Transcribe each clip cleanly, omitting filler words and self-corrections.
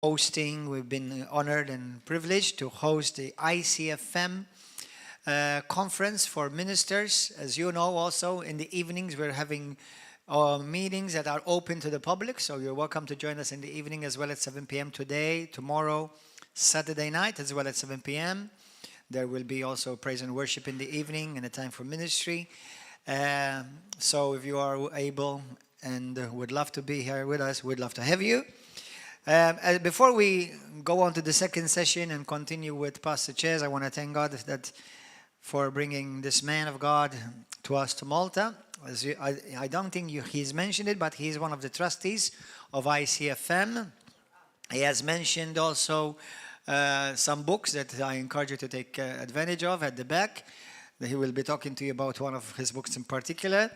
We've been honored and privileged to host the ICFM conference for ministers. As you know, also in the evenings we're having meetings that are open to the public, so you're welcome to join us in the evening as well at 7 p.m. today, tomorrow, Saturday night as well at 7 p.m. There will be also praise and worship in the evening and a time for ministry. So if you are able and would love to be here with us, we'd love to have you. Before we go on to the second session and continue with Pastor Ches, I want to thank God for bringing this man of God to us to Malta. I don't think he's mentioned it, but he's one of the trustees of ICFM. He has mentioned also some books that I encourage you to take advantage of at the back. He will be talking to you about one of his books in particular.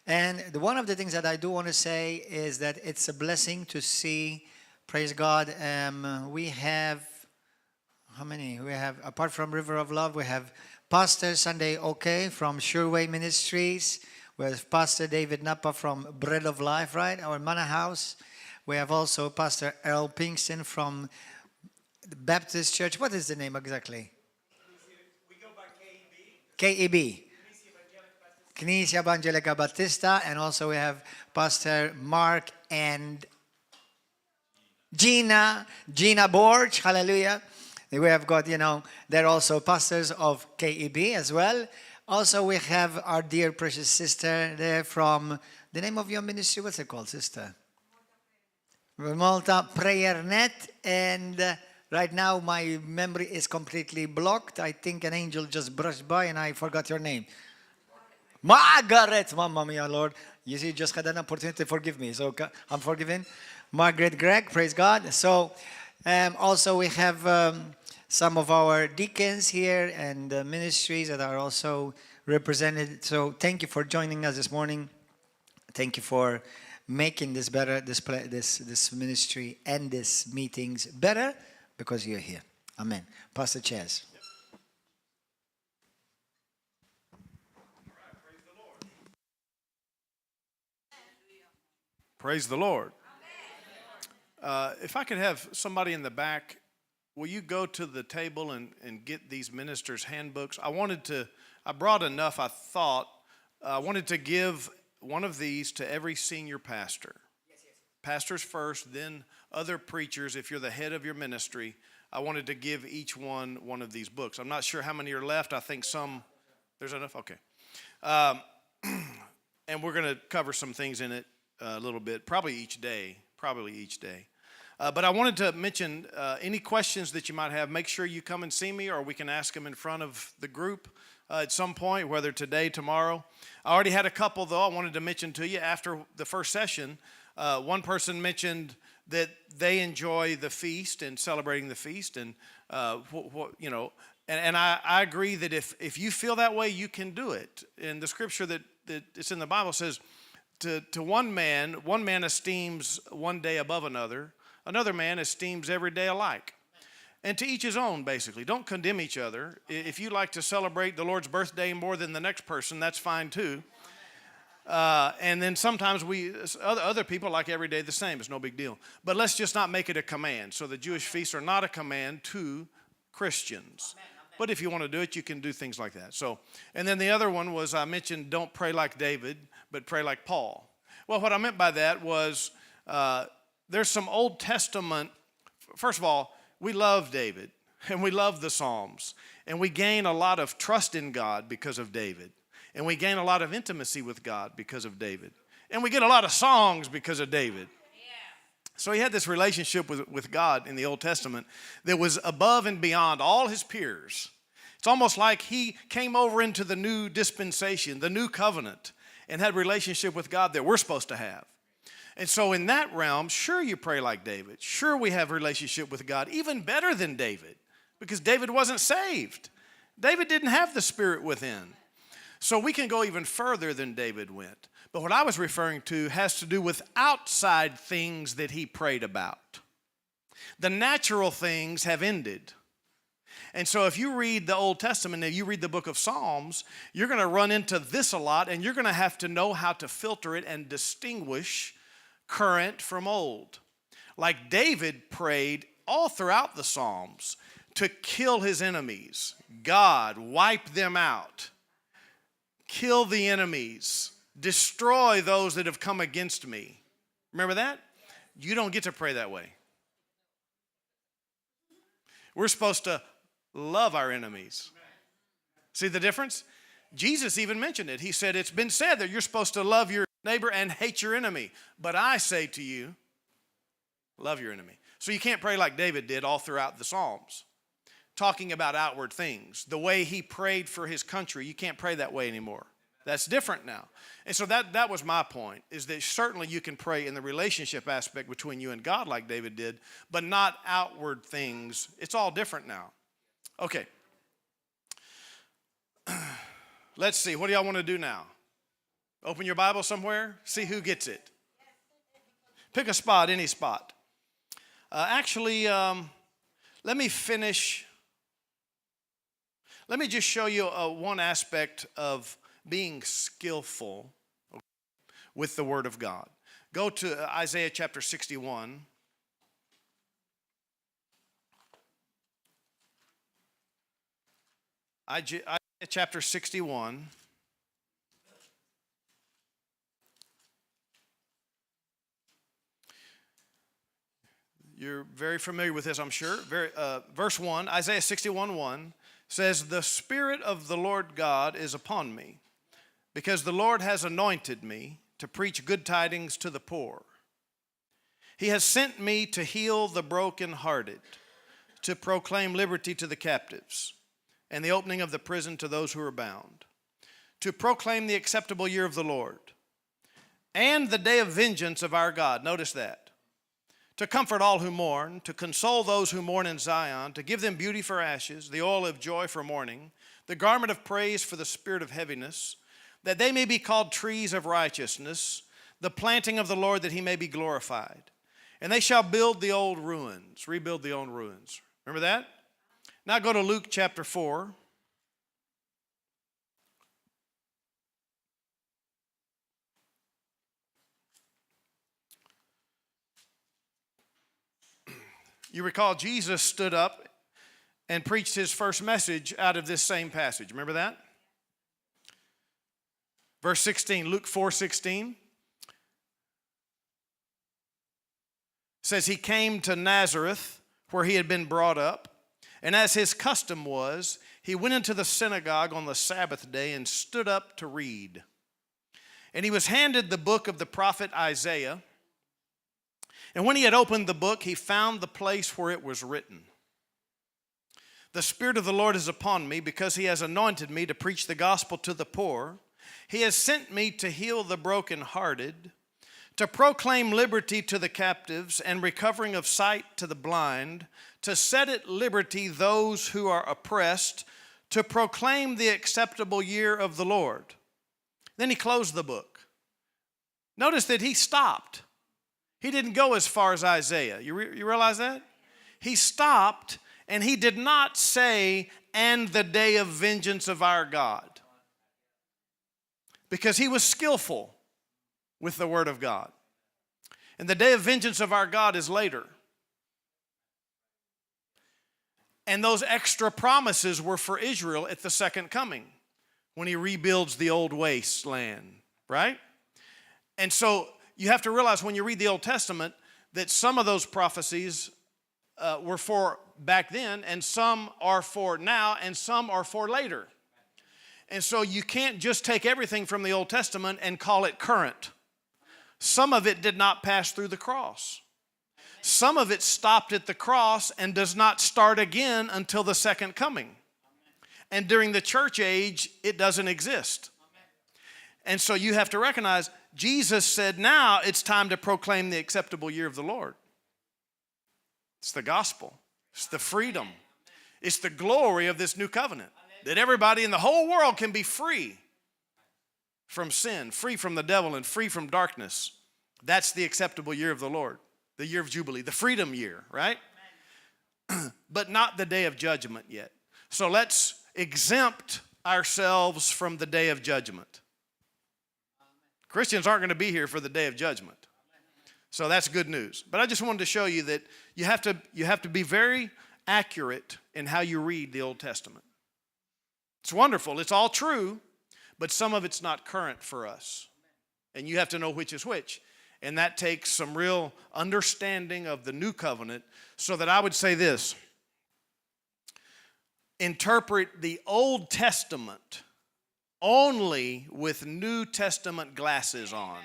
And one of the things that I do want to say is that it's a blessing to see, praise God, we have, how many? We have, apart from River of Love, we have Pastor Sunday Oke from Sureway Ministries. We have Pastor David Napa from Bread of Life, right? Our Manor House. We have also Pastor Earl Pinkston from the Baptist Church. What is the name exactly? We go by KEB. KEB. Knisja Evangelica Battista. And also we have Pastor Mark and Gina Borch. Hallelujah. We have got, they're also pastors of KEB as well. Also, we have our dear precious sister there from, the name of your ministry, what's it called, sister? Malta Prayer Net. And right now, my memory is completely blocked. I think an angel just brushed by and I forgot your name. Margaret, Mamma mia, Lord. You see, just had an opportunity to forgive me, so I'm forgiven. Margaret Gregg, praise God. So, also we have some of our deacons here and ministries that are also represented. So thank you for joining us this morning. Thank you for making this better, this ministry and this meetings better because you're here. Amen. Pastor Ches. Praise the Lord. If I could have somebody in the back, will you go to the table and get these ministers' handbooks? I brought enough, I thought. I wanted to give one of these to every senior pastor. Yes. Pastors first, then other preachers. If you're the head of your ministry, I wanted to give each one of these books. I'm not sure how many are left. I think there's enough? Okay. And we're going to cover some things in it a little bit, probably each day. But I wanted to mention any questions that you might have. Make sure you come and see me, or we can ask them in front of the group at some point, whether today, tomorrow. I already had a couple, though, I wanted to mention to you after the first session. One person mentioned that they enjoy the feast and celebrating the feast. And, and I agree that if you feel that way, you can do it. And the scripture that it's in the Bible says, to one man esteems one day above another man esteems every day alike. And to each his own, basically. Don't condemn each other. If you like to celebrate the Lord's birthday more than the next person, that's fine too. And then sometimes other people like every day the same. It's no big deal. But let's just not make it a command. So the Jewish feasts are not a command to Christians. But if you want to do it, you can do things like that. So, and then the other one was I mentioned don't pray like David, but pray like Paul. Well, what I meant by that was there's some Old Testament. First of all, we love David and we love the Psalms, and we gain a lot of trust in God because of David, and we gain a lot of intimacy with God because of David, and we get a lot of songs because of David. So he had this relationship with God in the Old Testament that was above and beyond all his peers. It's almost like he came over into the new dispensation, the new covenant, and had a relationship with God that we're supposed to have. And so in that realm, sure, you pray like David. Sure, we have a relationship with God, even better than David, because David wasn't saved. David didn't have the Spirit within. So we can go even further than David went. But what I was referring to has to do with outside things that he prayed about. The natural things have ended. And so if you read the Old Testament and you read the book of Psalms, you're going to run into this a lot, and you're going to have to know how to filter it and distinguish current from old. Like David prayed all throughout the Psalms to kill his enemies. God, wipe them out. Kill the enemies. Destroy those that have come against me. Remember that? You don't get to pray that way. We're supposed to love our enemies. See the difference? Jesus even mentioned it. He said, it's been said that you're supposed to love your neighbor and hate your enemy. But I say to you, love your enemy. So you can't pray like David did all throughout the Psalms, talking about outward things. The way he prayed for his country, you can't pray that way anymore. That's different now. And so that was my point, is that certainly you can pray in the relationship aspect between you and God like David did, but not outward things. It's all different now. Okay. Let's see. What do y'all want to do now? Open your Bible somewhere. See who gets it. Pick a spot, any spot. Let me finish. Let me just show you one aspect of being skillful with the Word of God. Go to Isaiah chapter 61. Isaiah chapter 61. You're very familiar with this, I'm sure. Verse 1, Isaiah 61:1 says, "The Spirit of the Lord God is upon me, because the Lord has anointed me to preach good tidings to the poor. He has sent me to heal the brokenhearted, to proclaim liberty to the captives, and the opening of the prison to those who are bound, to proclaim the acceptable year of the Lord, and the day of vengeance of our God." Notice that. "To comfort all who mourn, to console those who mourn in Zion, to give them beauty for ashes, the oil of joy for mourning, the garment of praise for the spirit of heaviness, that they may be called trees of righteousness, the planting of the Lord, that he may be glorified. And they shall build the old ruins," rebuild the old ruins. Remember that? Now go to Luke chapter 4. You recall Jesus stood up and preached his first message out of this same passage. Remember that? Verse 16, Luke 4:16 says, "He came to Nazareth, where he had been brought up, and as his custom was, he went into the synagogue on the Sabbath day and stood up to read. And he was handed the book of the prophet Isaiah. And when he had opened the book, he found the place where it was written, 'The Spirit of the Lord is upon me, because he has anointed me to preach the gospel to the poor. He has sent me to heal the brokenhearted, to proclaim liberty to the captives and recovering of sight to the blind, to set at liberty those who are oppressed, to proclaim the acceptable year of the Lord.'" Then he closed the book. Notice that he stopped. He didn't go as far as Isaiah. You realize that? He stopped, and he did not say, "and the day of vengeance of our God," because he was skillful with the word of God. And the day of vengeance of our God is later. And those extra promises were for Israel at the second coming, when he rebuilds the old wasteland, right? And so you have to realize when you read the Old Testament that some of those prophecies were for back then, and some are for now, and some are for later. And so you can't just take everything from the Old Testament and call it current. Some of it did not pass through the cross. Some of it stopped at the cross and does not start again until the second coming. And during the church age, it doesn't exist. And so you have to recognize Jesus said, now it's time to proclaim the acceptable year of the Lord. It's the gospel. It's the freedom. It's the glory of this new covenant. That everybody in the whole world can be free from sin, free from the devil, and free from darkness. That's the acceptable year of the Lord. The year of Jubilee, the freedom year, right? But not the day of judgment yet. So let's exempt ourselves from the day of judgment. Christians aren't going to be here for the day of judgment. So that's good news. But I just wanted to show you that you have to be very accurate in how you read the Old Testament. It's wonderful. It's all true, but some of it's not current for us. And you have to know which is which. And that takes some real understanding of the new covenant, so that I would say this: interpret the Old Testament only with New Testament glasses on.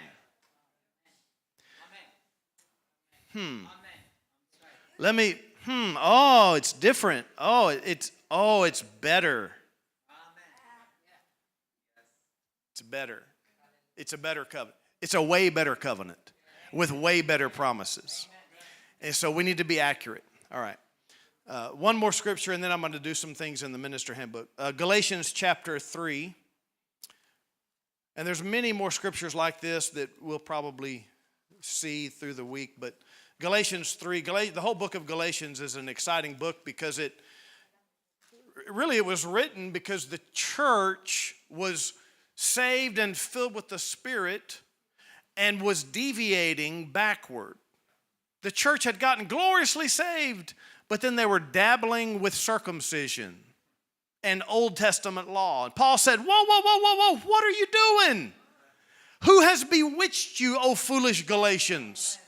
Oh, it's different. It's better. It's better. It's a better covenant. It's a way better covenant with way better promises. And so we need to be accurate. All right. One more scripture, and then I'm going to do some things in the minister handbook. Galatians chapter 3. And there's many more scriptures like this that we'll probably see through the week. But Galatians 3, the whole book of Galatians is an exciting book, because it was written because the church was saved and filled with the Spirit and was deviating backward. The church had gotten gloriously saved, but then they were dabbling with circumcision and Old Testament law. And Paul said, whoa, what are you doing? Who has bewitched you, O foolish Galatians?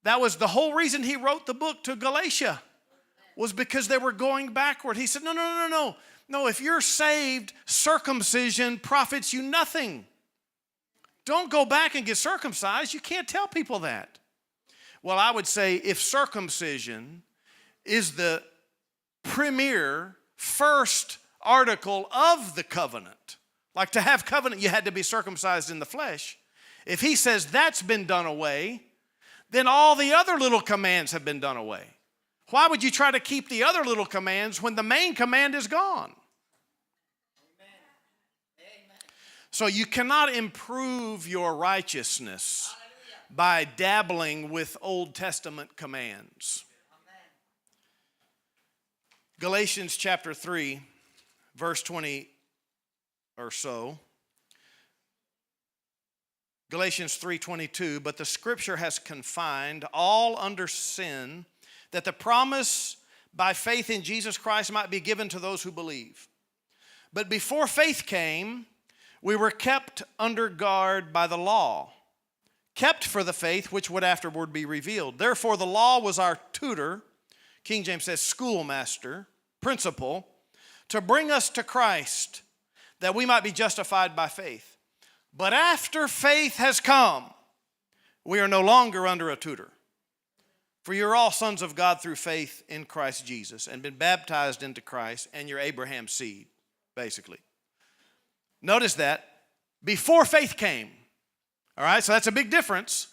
That was the whole reason he wrote the book to Galatia, was because they were going backward. He said, no. No, if you're saved, circumcision profits you nothing. Don't go back and get circumcised. You can't tell people that. Well, I would say if circumcision is the premier first article of the covenant, like to have covenant, you had to be circumcised in the flesh. If he says that's been done away, then all the other little commands have been done away. Why would you try to keep the other little commands when the main command is gone? So you cannot improve your righteousness by dabbling with Old Testament commands. Galatians chapter 3, verse 20 or so. Galatians 3:22, but the scripture has confined all under sin, that the promise by faith in Jesus Christ might be given to those who believe. But before faith came, we were kept under guard by the law, kept for the faith which would afterward be revealed. Therefore the law was our tutor, King James says schoolmaster, principal, to bring us to Christ, that we might be justified by faith. But after faith has come, we are no longer under a tutor. For you're all sons of God through faith in Christ Jesus, and been baptized into Christ, and you're Abraham's seed, basically. Notice that, before faith came. All right, so that's a big difference.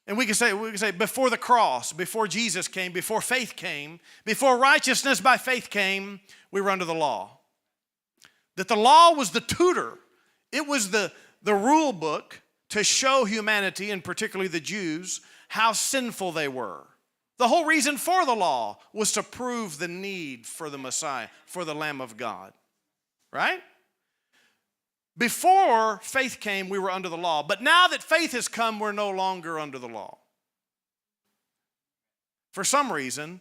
And we can say before the cross, before Jesus came, before faith came, before righteousness by faith came, we were under the law. That the law was the tutor. It was the rule book to show humanity, and particularly the Jews, how sinful they were. The whole reason for the law was to prove the need for the Messiah, for the Lamb of God. Right? Before faith came, we were under the law. But now that faith has come, we're no longer under the law. For some reason,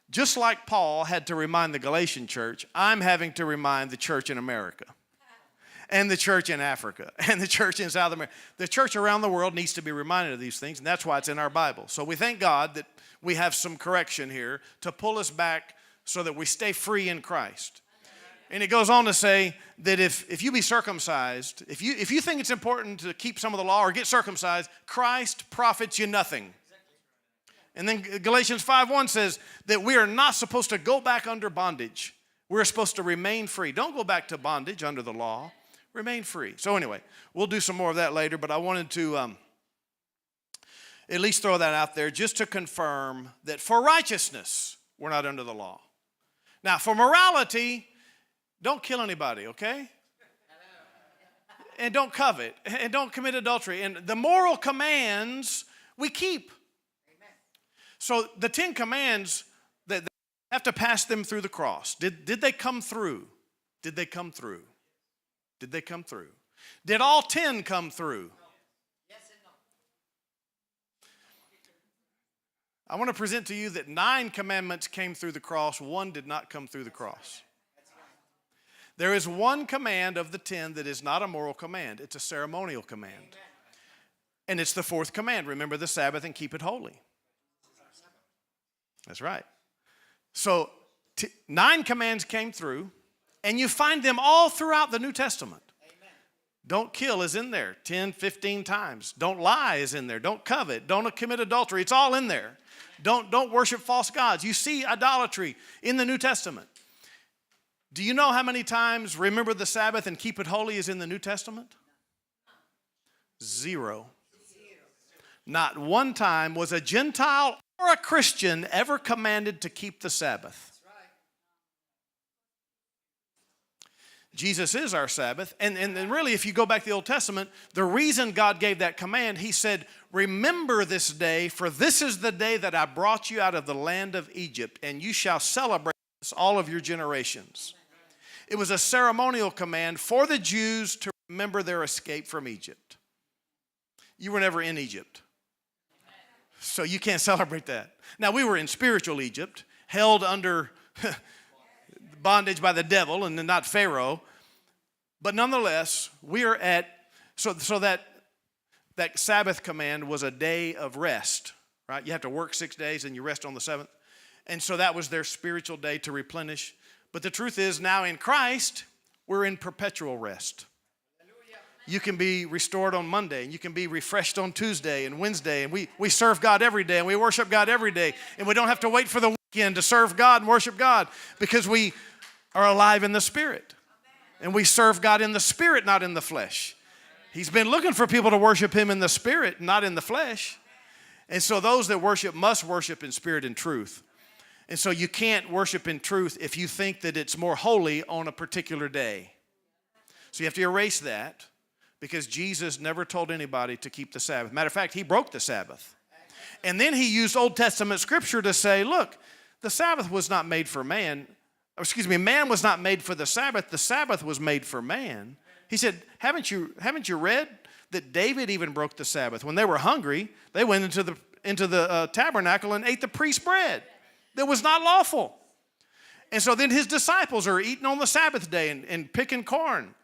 just like Paul had to remind the Galatian church, I'm having to remind the church in America, and the church in Africa, and the church in South America. The church around the world needs to be reminded of these things, and that's why it's in our Bible. So we thank God that we have some correction here to pull us back so that we stay free in Christ. And it goes on to say that if you be circumcised, if you think it's important to keep some of the law or get circumcised, Christ profits you nothing. And then Galatians 5:1 says that we are not supposed to go back under bondage. We're supposed to remain free. Don't go back to bondage under the law. Remain free. So anyway, we'll do some more of that later, but I wanted to at least throw that out there just to confirm that for righteousness, we're not under the law. Now, for morality, don't kill anybody, okay? And don't covet, and don't commit adultery. And the moral commands we keep. So the 10 commands, that have to pass them through the cross. Did they come through? Did they come through? Did they come through? Did all 10 come through? Yes and I want to present to you that 9 commandments came through the cross. 1 did not come through the cross. There is 1 command of the 10 that is not a moral command. It's a ceremonial command. And it's the 4th command. Remember the Sabbath and keep it holy. That's right. So 9 commands came through, and you find them all throughout the New Testament. Don't kill is in there 10, 15 times. Don't lie is in there. Don't covet. Don't commit adultery. It's all in there. Don't worship false gods. You see idolatry in the New Testament. Do you know how many times remember the Sabbath and keep it holy is in the New Testament? 0. Not one time was a Gentile or a Christian ever commanded to keep the Sabbath. Jesus is our Sabbath. And really, if you go back to the Old Testament, the reason God gave that command, he said, remember this day, for this is the day that I brought you out of the land of Egypt, and you shall celebrate this all of your generations. It was a ceremonial command for the Jews to remember their escape from Egypt. You were never in Egypt, so you can't celebrate that. Now, we were in spiritual Egypt, held under bondage by the devil and not Pharaoh. But nonetheless, we are at, so that Sabbath command was a day of rest, right? You have to work 6 days and you rest on the 7th. And so that was their spiritual day to replenish. But the truth is now in Christ, we're in perpetual rest. You can be restored on Monday, and you can be refreshed on Tuesday and Wednesday, and we serve God every day, and we worship God every day, and we don't have to wait for the weekend to serve God and worship God because we are alive in the Spirit. And we serve God in the Spirit, not in the flesh. He's been looking for people to worship Him in the Spirit, not in the flesh. And so those that worship must worship in spirit and truth. And so you can't worship in truth if you think that it's more holy on a particular day. So you have to erase that because Jesus never told anybody to keep the Sabbath. Matter of fact, He broke the Sabbath. And then He used Old Testament scripture to say, look, the Sabbath was not made for man. Man was not made for the Sabbath was made for man. He said, haven't you read that David even broke the Sabbath? When they were hungry, they went into the tabernacle and ate the priest's bread. That was not lawful. And so then his disciples are eating on the Sabbath day and picking corn.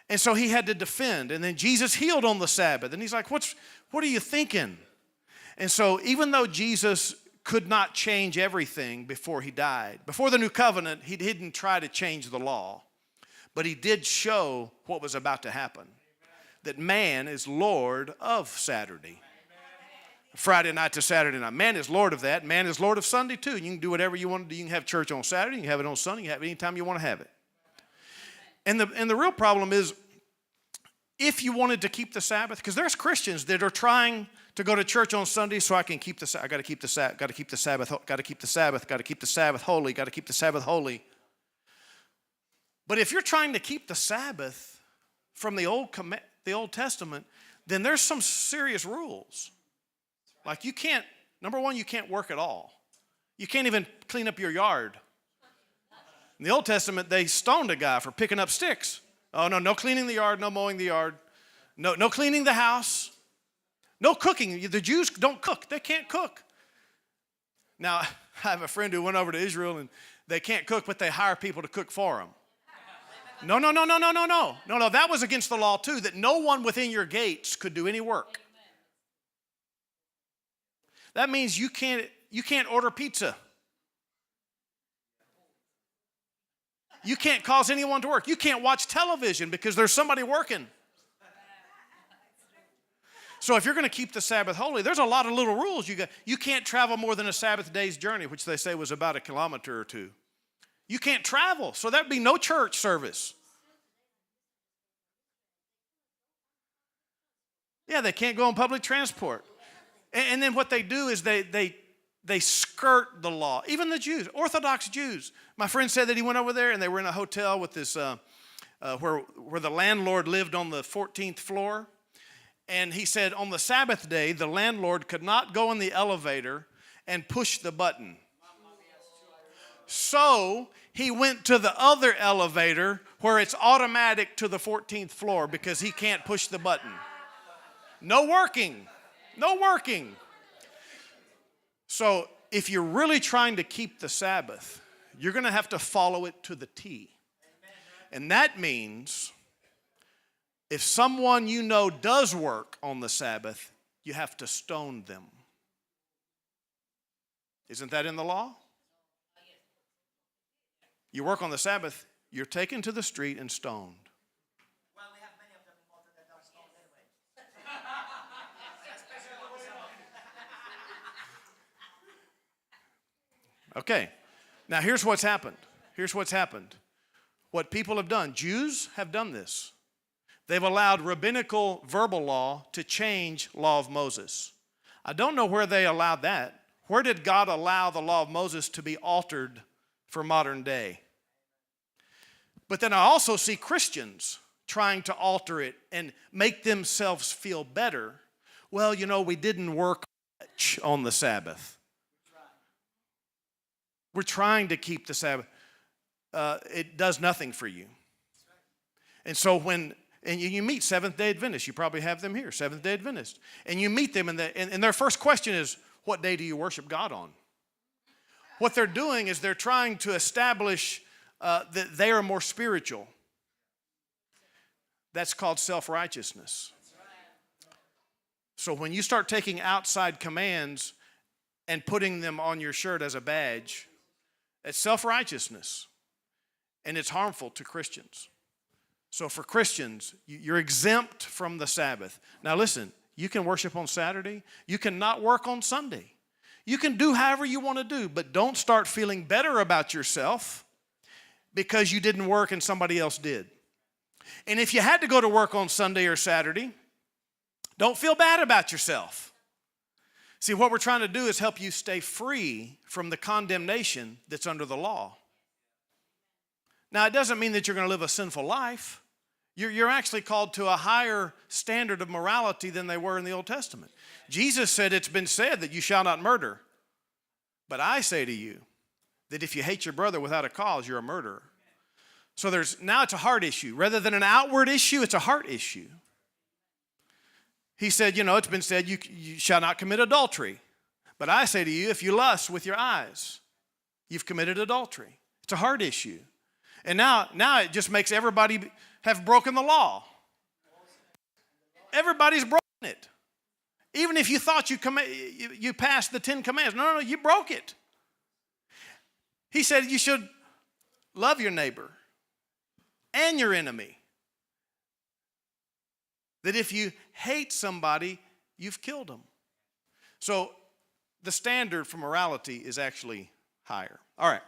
And so he had to defend. And then Jesus healed on the Sabbath. And he's like, what are you thinking? And so even though Jesus could not change everything before he died, before the new covenant, he didn't try to change the law. But he did show what was about to happen. That man is Lord of Saturday. Friday night to Saturday night. Man is Lord of that. Man is Lord of Sunday too. You can do whatever you want to do. You can have church on Saturday. You can have it on Sunday. You can have it anytime you want to have it. And the real problem is, if you wanted to keep the Sabbath, because there's Christians that are trying to go to church on Sunday so I can keep the Sabbath. I got to keep the Sabbath. Got to keep the Sabbath. Got to keep the Sabbath. Got to keep the Sabbath holy. Got to keep the Sabbath holy. But if you're trying to keep the Sabbath from the Old Testament, then there's some serious rules. Like you can't, number one, you can't work at all. You can't even clean up your yard. In the Old Testament, they stoned a guy for picking up sticks. Oh, no cleaning the yard, no mowing the yard, no cleaning the house, no cooking. The Jews don't cook. They can't cook. Now, I have a friend who went over to Israel, and they can't cook, but they hire people to cook for them. No. That was against the law, too, that no one within your gates could do any work. That means you can't order pizza. You can't cause anyone to work. You can't watch television because there's somebody working. So if you're going to keep the Sabbath holy, there's a lot of little rules. You can't travel more than a Sabbath day's journey, which they say was about 1 kilometer or 2. You can't travel, so there'd be no church service. Yeah, they can't go on public transport. And then what they do is they skirt the law. Even the Jews, Orthodox Jews. My friend said that he went over there and they were in a hotel with this, where the landlord lived on the 14th floor. And he said on the Sabbath day, the landlord could not go in the elevator and push the button. So he went to the other elevator where it's automatic to the 14th floor because he can't push the button. No working. So if you're really trying to keep the Sabbath, you're going to have to follow it to the T. And that means if someone you know does work on the Sabbath, you have to stone them. Isn't that in the law? You work on the Sabbath, you're taken to the street and stoned. Well, we have many of them in Malta that are stoned anyway. Okay, now here's what's happened. What people have done, Jews have done this. They've allowed rabbinical verbal law to change law of Moses. I don't know where they allowed that. Where did God allow the law of Moses to be altered for modern day? But then I also see Christians trying to alter it and make themselves feel better. Well, you know, we didn't work much on the Sabbath. We're trying to keep the Sabbath. It does nothing for you. And so and you meet Seventh-day Adventists, you probably have them here, Seventh-day Adventists, and you meet them and their first question is, what day do you worship God on? What they're doing is they're trying to establish that they are more spiritual. That's called self-righteousness. So when you start taking outside commands and putting them on your shirt as a badge, it's self-righteousness, and it's harmful to Christians. So for Christians, you're exempt from the Sabbath. Now listen, you can worship on Saturday. You can not work on Sunday. You can do however you want to do, but don't start feeling better about yourself because you didn't work and somebody else did. And if you had to go to work on Sunday or Saturday, don't feel bad about yourself. See, what we're trying to do is help you stay free from the condemnation that's under the law. Now, it doesn't mean that you're going to live a sinful life. You're actually called to a higher standard of morality than they were in the Old Testament. Jesus said, it's been said that you shall not murder. But I say to you that if you hate your brother without a cause, you're a murderer. So now it's a heart issue. Rather than an outward issue, it's a heart issue. He said, it's been said you shall not commit adultery. But I say to you, if you lust with your eyes, you've committed adultery. It's a heart issue. And now it just makes everybody have broken the law. Everybody's broken it. Even if you thought you passed the 10 commands. No, you broke it. He said you should love your neighbor and your enemy. That if you hate somebody, you've killed them. So the standard for morality is actually higher. All right.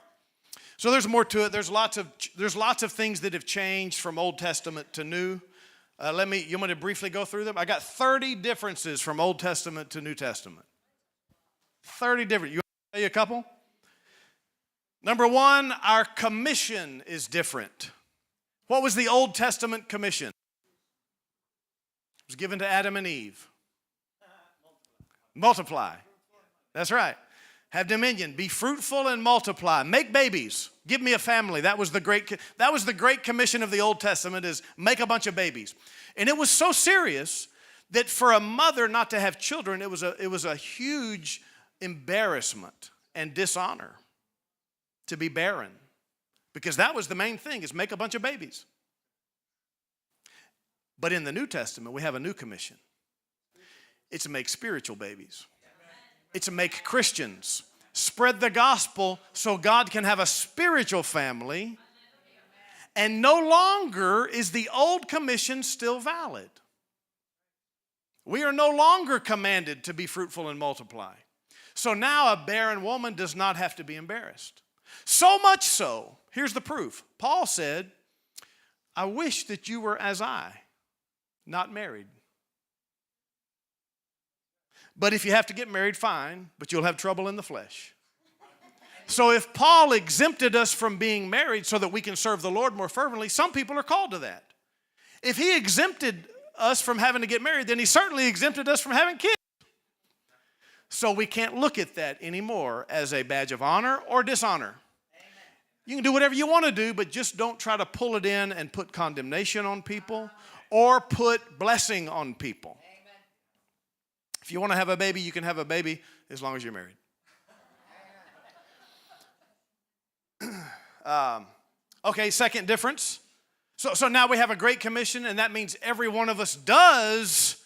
So there's more to it. There's lots of things that have changed from Old Testament to New. You want me to briefly go through them? I got 30 differences from Old Testament to New Testament. 30 different. You want me to tell you a couple? Number one, our commission is different. What was the Old Testament commission? It was given to Adam and Eve. Multiply. That's right. Have dominion, be fruitful and multiply. Make babies. Give me a family. That was the great commission of the Old Testament, is make a bunch of babies. And it was so serious that for a mother not to have children, it was a huge embarrassment and dishonor to be barren. Because that was the main thing, is make a bunch of babies. But in the New Testament, we have a new commission. It's to make spiritual babies. It's to make Christians spread the gospel so God can have a spiritual family. And no longer is the old commission still valid. We are no longer commanded to be fruitful and multiply. So now a barren woman does not have to be embarrassed. So much so, here's the proof. Paul said, I wish that you were as I, not married. But if you have to get married, fine, but you'll have trouble in the flesh. So if Paul exempted us from being married so that we can serve the Lord more fervently, some people are called to that. If he exempted us from having to get married, then he certainly exempted us from having kids. So we can't look at that anymore as a badge of honor or dishonor. You can do whatever you want to do, but just don't try to pull it in and put condemnation on people or put blessing on people. If you want to have a baby, you can have a baby as long as you're married. Okay, second difference. So now we have a Great Commission, and that means every one of us does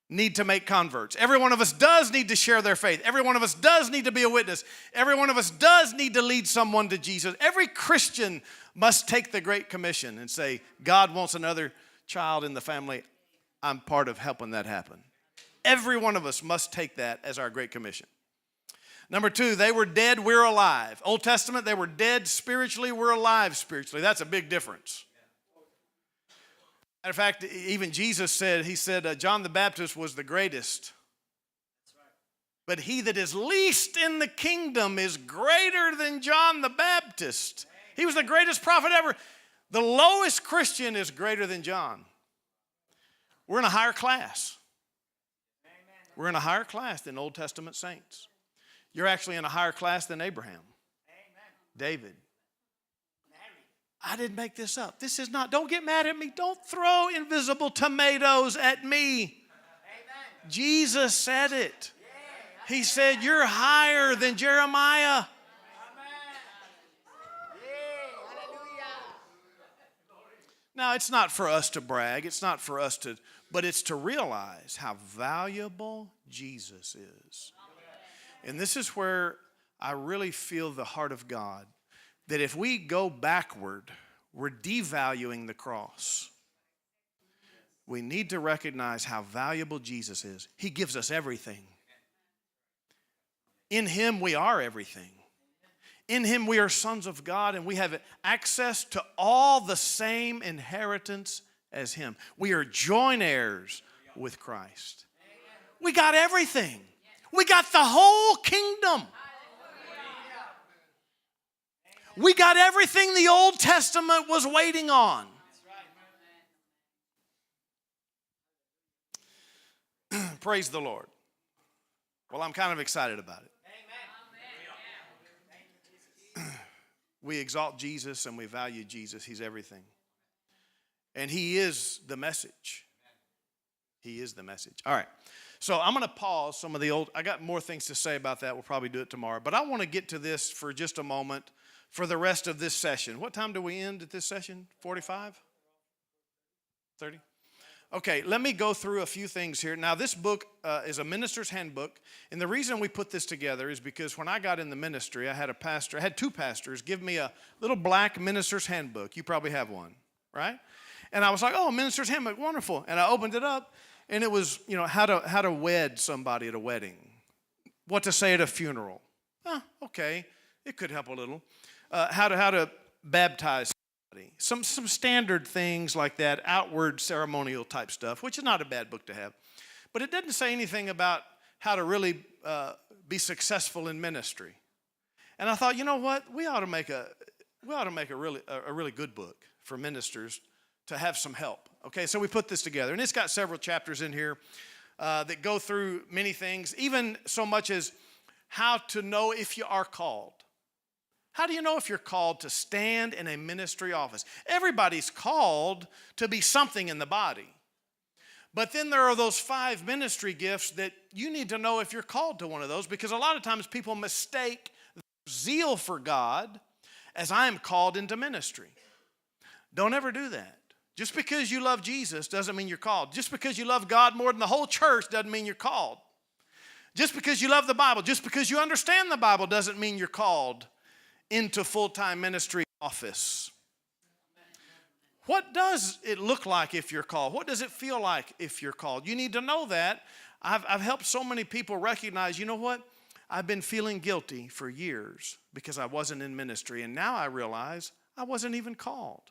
need to make converts. Every one of us does need to share their faith. Every one of us does need to be a witness. Every one of us does need to lead someone to Jesus. Every Christian must take the Great Commission and say, God wants another child in the family. I'm part of helping that happen. Every one of us must take that as our Great Commission. Number two, they were dead, we're alive. Old Testament, they were dead spiritually, we're alive spiritually. That's a big difference. Matter of fact, even Jesus said, he said, John the Baptist was the greatest. But he that is least in the kingdom is greater than John the Baptist. He was the greatest prophet ever. The lowest Christian is greater than John. We're in a higher class. We're in a higher class than Old Testament saints. You're actually in a higher class than Abraham, David. I didn't make this up. This is not, don't get mad at me. Don't throw invisible tomatoes at me. Amen. Jesus said it. He said, you're higher than Jeremiah. Now, it's not for us to brag. It's not for us to, but it's to realize how valuable Jesus is. And this is where I really feel the heart of God. That if we go backward, we're devaluing the cross. We need to recognize how valuable Jesus is. He gives us everything. In him we are everything. In him we are sons of God, and we have access to all the same inheritance as him. We are joint heirs with Christ. We got everything. We got the whole kingdom. We got everything the Old Testament was waiting on. Praise the Lord. Well, I'm kind of excited about it. We exalt Jesus and we value Jesus. He's everything. And he is the message. He is the message. All right. So I'm going to pause some of the old. I got more things to say about that. We'll probably do it tomorrow. But I want to get to this for just a moment. For the rest of this session. What time do we end at this session? 45? 30? Okay, let me go through a few things here. Now, this book is a minister's handbook. And the reason we put this together is because when I got in the ministry, I had two pastors give me a little black minister's handbook. You probably have one, right? And I was like, oh, minister's handbook, wonderful. And I opened it up, and it was, how to wed somebody at a wedding. What to say at a funeral. Okay, it could help a little. How to baptize somebody. Some standard things like that, outward ceremonial type stuff, which is not a bad book to have. But it doesn't say anything about how to really be successful in ministry. And I thought, you know what? We ought to make a really good book for ministers to have some help. Okay, so we put this together, and it's got several chapters in here that go through many things, even so much as how to know if you are called. How do you know if you're called to stand in a ministry office? Everybody's called to be something in the body. But then there are those 5 ministry gifts that you need to know if you're called to one of those, because a lot of times people mistake zeal for God as I am called into ministry. Don't ever do that. Just because you love Jesus doesn't mean you're called. Just because you love God more than the whole church doesn't mean you're called. Just because you love the Bible, just because you understand the Bible doesn't mean you're called into full-time ministry office. What does it look like if you're called? What does it feel like if you're called? You need to know that. I've helped so many people recognize, you know what? I've been feeling guilty for years because I wasn't in ministry, and now I realize I wasn't even called.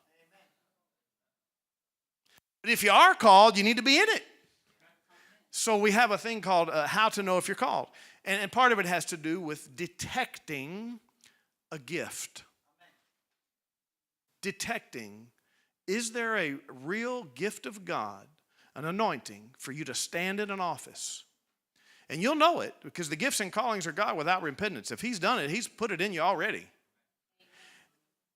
But if you are called, you need to be in it. So we have a thing called how to know if you're called. And part of it has to do with detecting a gift. Detecting, is there a real gift of God, an anointing for you to stand in an office? And you'll know it because the gifts and callings are God without repentance. If he's done it, he's put it in you already.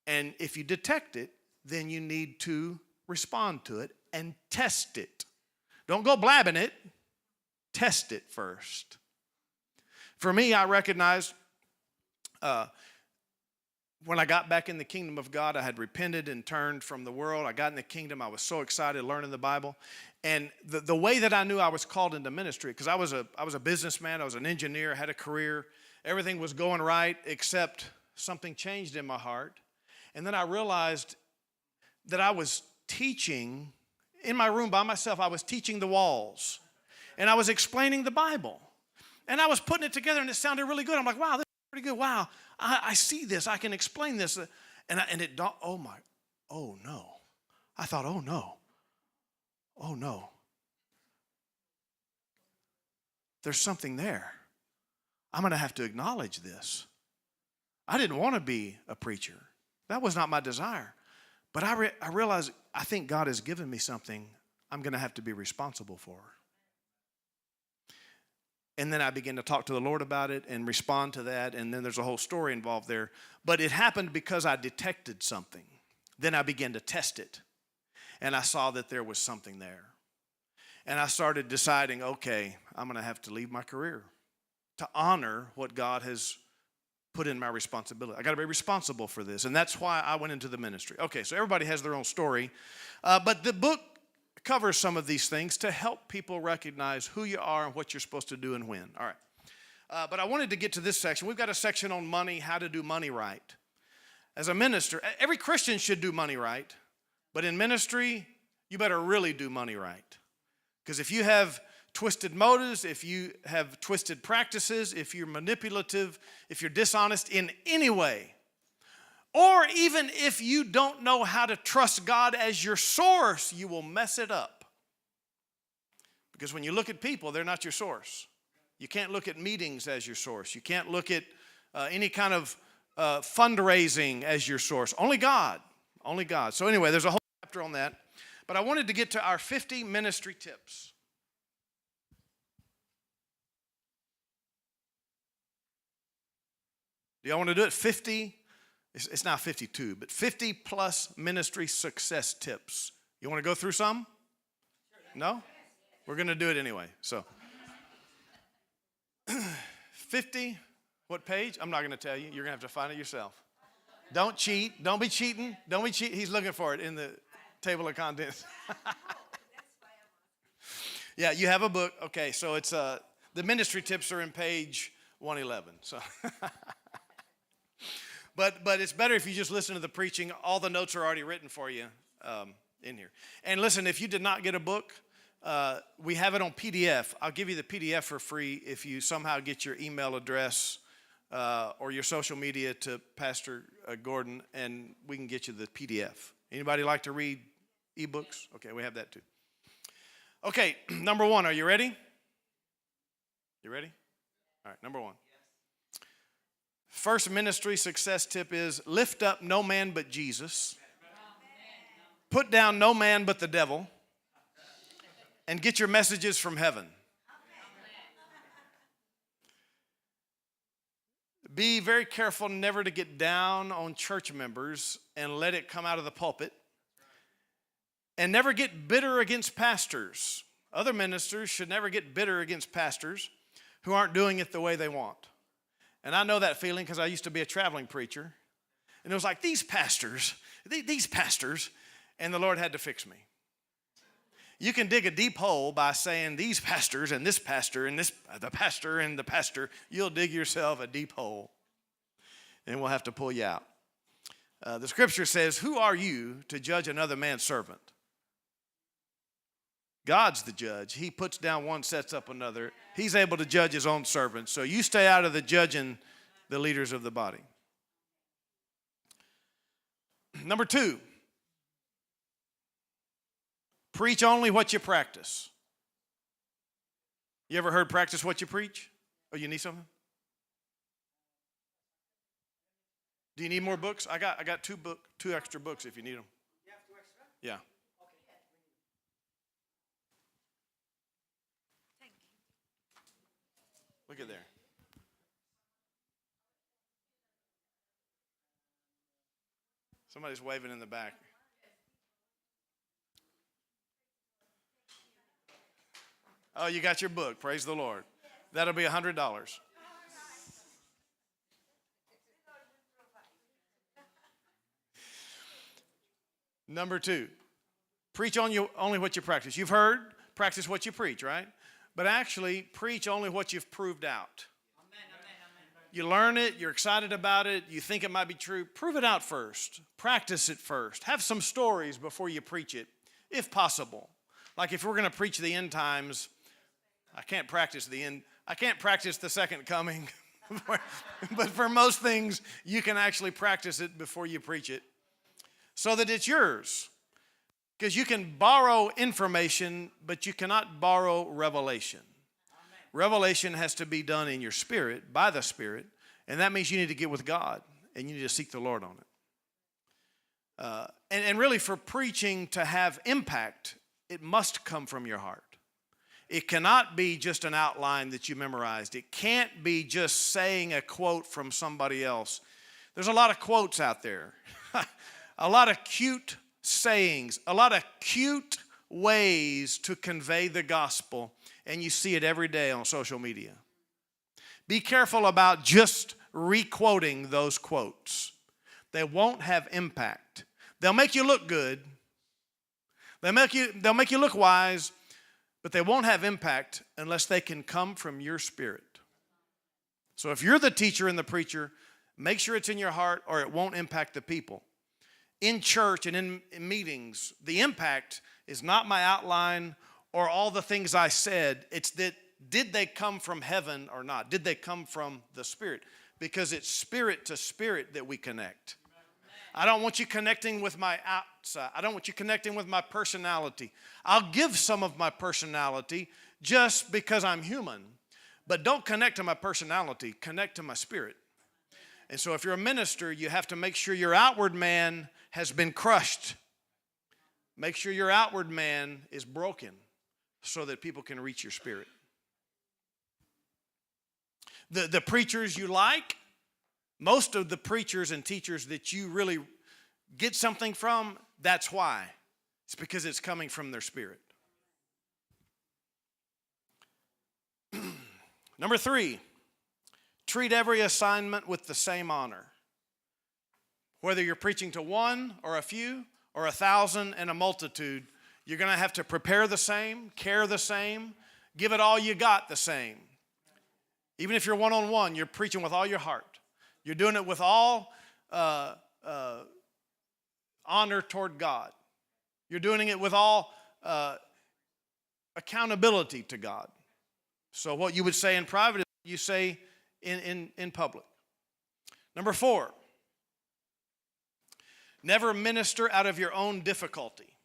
And if you detect it, then you need to respond to it and test it. Don't go blabbing it. Test it first. For me, I recognize when I got back in the kingdom of God, I had repented and turned from the world. I got in the kingdom. I was so excited learning the Bible. And the way that I knew I was called into ministry, because I was a businessman, I was an engineer, had a career. Everything was going right, except something changed in my heart. And then I realized that I was teaching in my room by myself. I was teaching the walls. And I was explaining the Bible. And I was putting it together, and it sounded really good. I'm like, wow, this is pretty good. Wow, I see this. I can explain this. And it dawned, oh no. I thought, oh no. There's something there. I'm going to have to acknowledge this. I didn't want to be a preacher. That was not my desire. But I realized I think God has given me something I'm going to have to be responsible for. And then I began to talk to the Lord about it and respond to that. And then there's a whole story involved there. But it happened because I detected something. Then I began to test it. And I saw that there was something there. And I started deciding, okay, I'm going to have to leave my career to honor what God has put in my responsibility. I got to be responsible for this. And that's why I went into the ministry. Okay, so everybody has their own story. But the book covers some of these things to help people recognize who you are and what you're supposed to do and when. All right. But I wanted to get to this section. We've got a section on money, how to do money right. As a minister, every Christian should do money right. But in ministry, you better really do money right. Because if you have twisted motives, if you have twisted practices, if you're manipulative, if you're dishonest in any way, or even if you don't know how to trust God as your source, you will mess it up. Because when you look at people, they're not your source. You can't look at meetings as your source. You can't look at any kind of fundraising as your source. Only God. Only God. So anyway, there's a whole chapter on that. But I wanted to get to our 50 ministry tips. Do y'all want to do it? 50? It's now 52, but 50 plus ministry success tips. You want to go through some? No? We're going to do it anyway. So 50, what page? I'm not going to tell you. You're going to have to find it yourself. Don't cheat. Don't be cheating. Don't be cheating. He's looking for it in the table of contents. Yeah, you have a book. Okay, so it's the ministry tips are in page 111. So But it's better if you just listen to the preaching. All the notes are already written for you in here. And listen, if you did not get a book, we have it on PDF. I'll give you the PDF for free if you somehow get your email address or your social media to Pastor Gordon, and we can get you the PDF. Anybody like to read ebooks? Okay, we have that too. Okay, number one, are you ready? You ready? All right, number one. First ministry success tip is lift up no man but Jesus. Put down no man but the devil. And get your messages from heaven. Be very careful never to get down on church members and let it come out of the pulpit. And never get bitter against pastors. Other ministers should never get bitter against pastors who aren't doing it the way they want. And I know that feeling because I used to be a traveling preacher. And it was like, these pastors, and the Lord had to fix me. You can dig a deep hole by saying these pastors and this pastor and this, the pastor and the pastor. You'll dig yourself a deep hole, and we'll have to pull you out. The scripture says, who are you to judge another man's servant? God's the judge. He puts down one, sets up another. He's able to judge his own servants. So you stay out of the judging the leaders of the body. Number two, preach only what you practice. You ever heard practice what you preach? Oh, you need something? Do you need more books? I got two extra books if you need them. You have 2 extra? Yeah. Look at there. Somebody's waving in the back. Oh, you got your book. Praise the Lord. That'll be $100. Number 2, preach only what you practice. You've heard, practice what you preach, right? But actually, preach only what you've proved out. You learn it, you're excited about it, you think it might be true. Prove it out first. Practice it first. Have some stories before you preach it, if possible. Like if we're going to preach the end times, I can't practice the second coming. But for most things, you can actually practice it before you preach it so that it's yours. Because you can borrow information, but you cannot borrow revelation. Revelation has to be done in your spirit, by the Spirit, and that means you need to get with God, and you need to seek the Lord on it. And really, for preaching to have impact, it must come from your heart. It cannot be just an outline that you memorized. It can't be just saying a quote from somebody else. There's a lot of quotes out there, a lot of cute sayings, a lot of cute ways to convey the gospel, and you see it every day on social media. Be careful about just re-quoting those quotes. They won't have impact. They'll make you look good. They'll make you look wise, but they won't have impact unless they can come from your spirit. So if you're the teacher and the preacher, make sure it's in your heart or it won't impact the people. In church and in meetings, the impact is not my outline or all the things I said. It's that, did they come from heaven or not? Did they come from the Spirit? Because it's spirit to spirit that we connect. I don't want you connecting with my outside. I don't want you connecting with my personality. I'll give some of my personality just because I'm human. But don't connect to my personality. Connect to my spirit. And so if you're a minister, you have to make sure your outward man has been crushed. Make sure your outward man is broken so that people can reach your spirit. The preachers you like, most of the preachers and teachers that you really get something from, that's why. It's because it's coming from their spirit. Number 3, treat every assignment with the same honor. Whether you're preaching to one or a few or 1,000 and a multitude, you're going to have to prepare the same, care the same, give it all you got the same. Even if you're one-on-one, you're preaching with all your heart. You're doing it with all honor toward God. You're doing it with all accountability to God. So what you would say in private, you say in public. Number 4, never minister out of your own difficulty.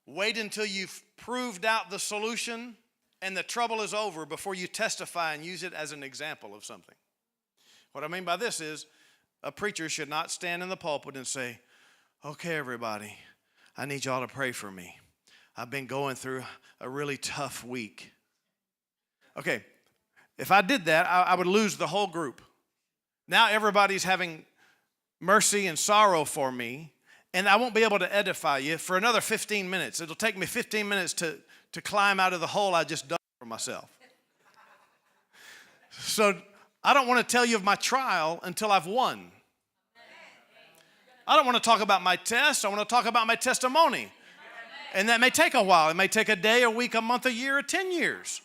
Wait until you've proved out the solution and the trouble is over before you testify and use it as an example of something. What I mean by this is a preacher should not stand in the pulpit and say, okay, everybody, I need y'all to pray for me. I've been going through a really tough week. Okay, if I did that, I would lose the whole group. Now everybody's having mercy and sorrow for me, and I won't be able to edify you for another 15 minutes. It'll take me 15 minutes to climb out of the hole I just dug for myself. So I don't want to tell you of my trial until I've won. I don't want to talk about my test. I want to talk about my testimony. And that may take a while. It may take a day, a week, a month, a year, or 10 years.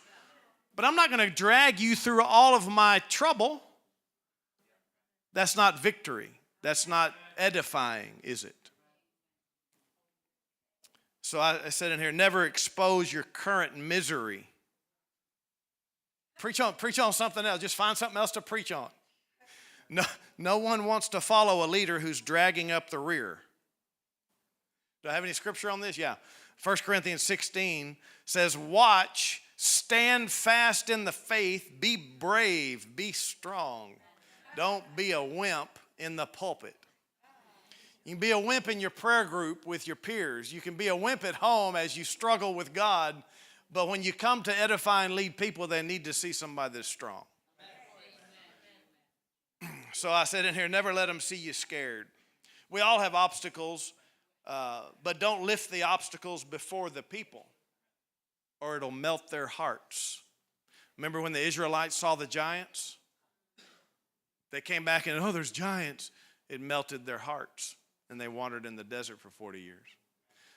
But I'm not going to drag you through all of my trouble. That's not victory. That's not edifying, is it? So I said in here, never expose your current misery. Preach on something else. Just find something else to preach on. No one wants to follow a leader who's dragging up the rear. Do I have any scripture on this? Yeah. 1 Corinthians 16 says, watch, stand fast in the faith, be brave, be strong. Don't be a wimp in the pulpit. You can be a wimp in your prayer group with your peers. You can be a wimp at home as you struggle with God. But when you come to edify and lead people, they need to see somebody that's strong. So I said in here, never let them see you scared. We all have obstacles, but don't lift the obstacles before the people, or it'll melt their hearts. Remember when the Israelites saw the giants? They came back and, there's giants. it melted their hearts, and they wandered in the desert for 40 years.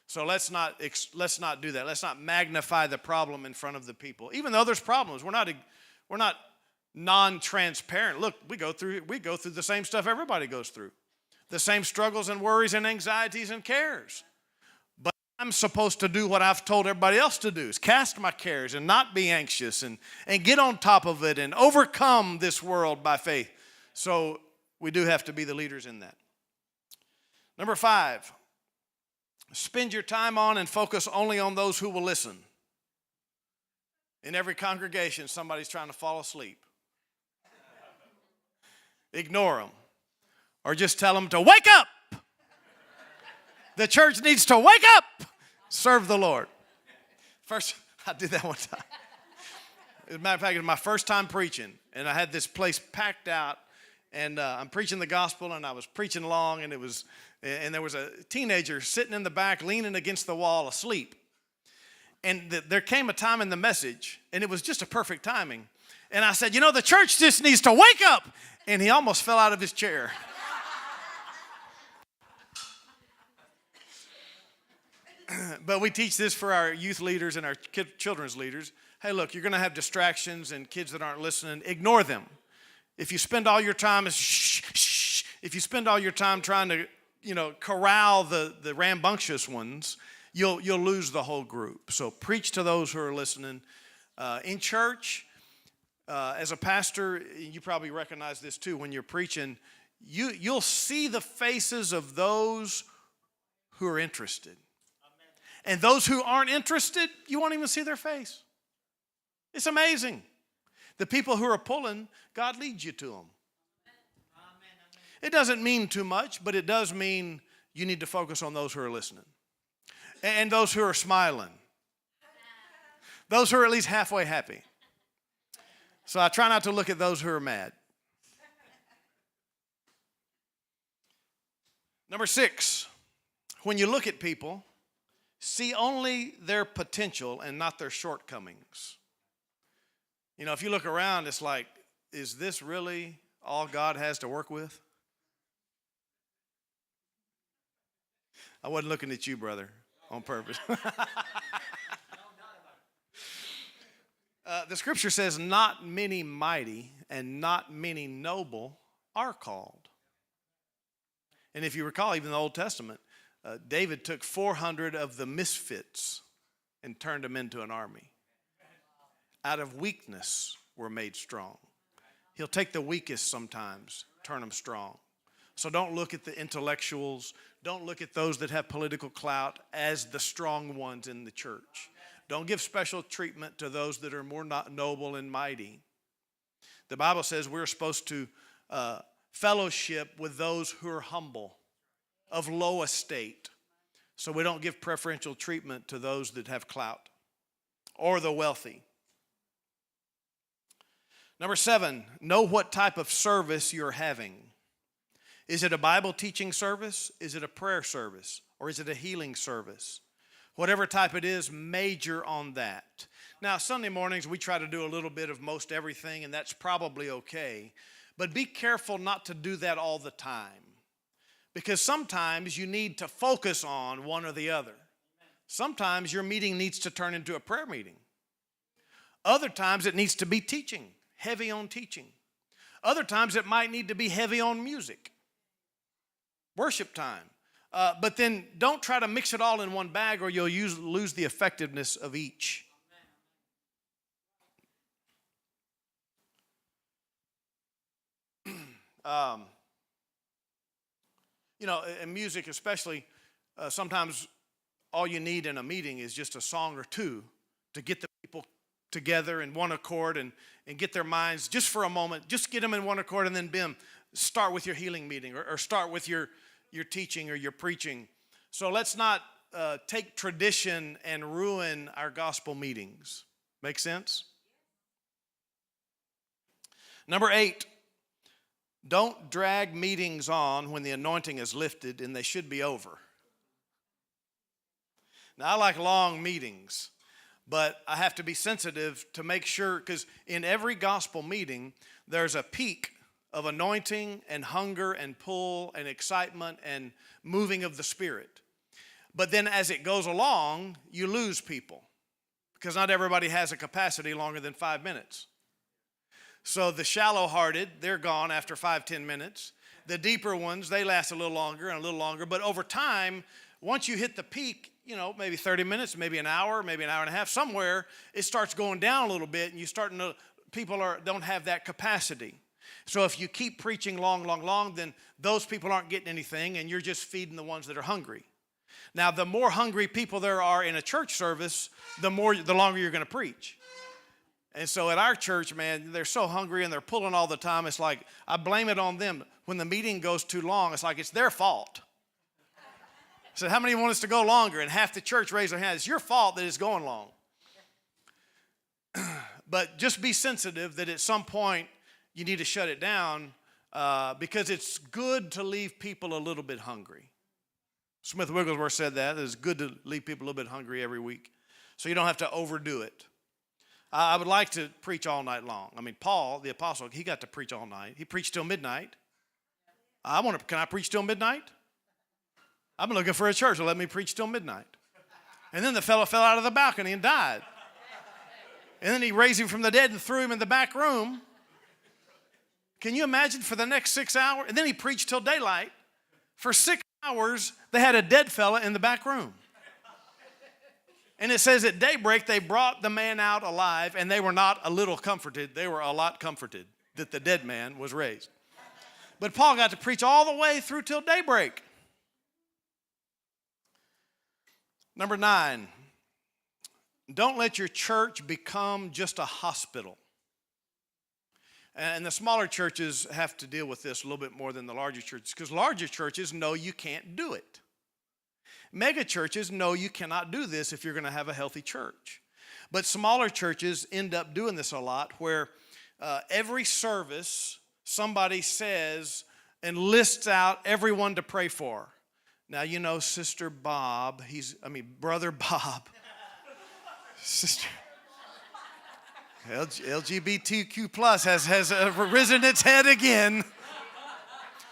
So let's not do that. Let's not magnify the problem in front of the people. Even though there's problems, we're not non-transparent. Look, we go through the same stuff everybody goes through. The same struggles and worries and anxieties and cares. But I'm supposed to do what I've told everybody else to do, is cast my cares and not be anxious and get on top of it and overcome this world by faith. So we do have to be the leaders in that. Number 5, spend your time on and focus only on those who will listen. In every congregation, somebody's trying to fall asleep. Ignore them. Or just tell them to wake up. The church needs to wake up. Serve the Lord. First, I did that one time. As a matter of fact, it was my first time preaching. And I had this place packed out. And I'm preaching the gospel. And I was preaching along. And there was a teenager sitting in the back, leaning against the wall, asleep. And there came a time in the message. And it was just a perfect timing. And I said, the church just needs to wake up. And he almost fell out of his chair. But we teach this for our youth leaders and our children's leaders. Hey, look, you're going to have distractions and kids that aren't listening. Ignore them. If you spend all your time if you spend all your time trying to, corral the rambunctious ones, you'll lose the whole group. So preach to those who are listening. In church, as a pastor, you probably recognize this too. When you're preaching, you'll see the faces of those who are interested. And those who aren't interested, you won't even see their face. It's amazing. The people who are pulling, God leads you to them. It doesn't mean too much, but it does mean you need to focus on those who are listening. And those who are smiling. Those who are at least halfway happy. So I try not to look at those who are mad. Number 6, when you look at people, see only their potential and not their shortcomings. If you look around, it's like, is this really all God has to work with? I wasn't looking at you, brother, on purpose. The scripture says, not many mighty and not many noble are called. And if you recall, even in the Old Testament, David took 400 of the misfits and turned them into an army. Out of weakness were made strong. He'll take the weakest sometimes, turn them strong. So don't look at the intellectuals. Don't look at those that have political clout as the strong ones in the church. Don't give special treatment to those that are more noble and mighty. The Bible says we're supposed to fellowship with those who are humble, of low estate. So we don't give preferential treatment to those that have clout or the wealthy. Number 7, know what type of service you're having. Is it a Bible teaching service? Is it a prayer service? Or is it a healing service? Whatever type it is, major on that. Now, Sunday mornings, we try to do a little bit of most everything, and that's probably okay. But be careful not to do that all the time. Because sometimes you need to focus on one or the other. Sometimes your meeting needs to turn into a prayer meeting. Other times it needs to be teaching, heavy on teaching. Other times it might need to be heavy on music, worship time. But then don't try to mix it all in one bag or you'll lose the effectiveness of each. In music especially, sometimes all you need in a meeting is just a song or two to get the people together in one accord and get their minds just for a moment, just get them in one accord and then bim, start with your healing meeting or start with your teaching or your preaching. So let's not take tradition and ruin our gospel meetings. Make sense? Number 8, don't drag meetings on when the anointing is lifted and they should be over. Now, I like long meetings, but I have to be sensitive to make sure, because in every gospel meeting, there's a peak of anointing and hunger and pull and excitement and moving of the Spirit. But then as it goes along, you lose people because not everybody has a capacity longer than 5 minutes. So the shallow-hearted, they're gone after 5-10 minutes. The deeper ones, they last a little longer and a little longer. But over time, once you hit the peak, maybe 30 minutes, maybe an hour and a half, somewhere, it starts going down a little bit, and people don't have that capacity. So if you keep preaching long, then those people aren't getting anything, and you're just feeding the ones that are hungry. Now, the more hungry people there are in a church service, the longer you're going to preach. And so at our church, man, they're so hungry and they're pulling all the time. It's like I blame it on them. When the meeting goes too long, it's like it's their fault. So how many want us to go longer? And half the church raised their hand. It's your fault that it's going long. But just be sensitive that at some point you need to shut it down because it's good to leave people a little bit hungry. Smith Wigglesworth said that. It's good to leave people a little bit hungry every week so you don't have to overdo it. I would like to preach all night long. I mean, Paul, the apostle, he got to preach all night. He preached till midnight. Can I preach till midnight? I've been looking for a church to let me preach till midnight. And then the fellow fell out of the balcony and died. And then he raised him from the dead and threw him in the back room. Can you imagine for the next 6 hours? And then he preached till daylight. For 6 hours, they had a dead fella in the back room. And it says at daybreak, they brought the man out alive, and they were not a little comforted. They were a lot comforted that the dead man was raised. But Paul got to preach all the way through till daybreak. Number 9, don't let your church become just a hospital. And the smaller churches have to deal with this a little bit more than the larger churches because larger churches know you can't do it. Mega churches know you cannot do this if you're going to have a healthy church. But smaller churches end up doing this a lot where every service somebody says and lists out everyone to pray for. Now, Sister Bob, Brother Bob, Sister LGBTQ plus has risen its head again.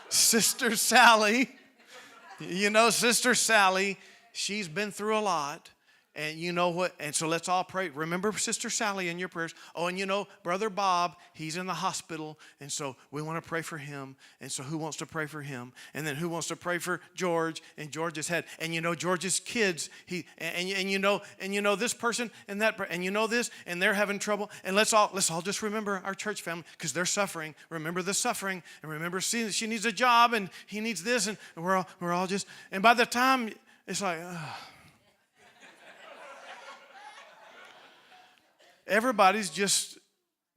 Sister Sally, Sister Sally, she's been through a lot. And you know what? And so let's all pray. Remember Sister Sally in your prayers. Oh, and Brother Bob, he's in the hospital. And so we want to pray for him. And so who wants to pray for him? And then who wants to pray for George and George's head? And George's kids. And this person and that, and this, and they're having trouble. And let's all just remember our church family because they're suffering. Remember the suffering. And remember she needs a job and he needs this. And we're all just, and by the time it's like, everybody's just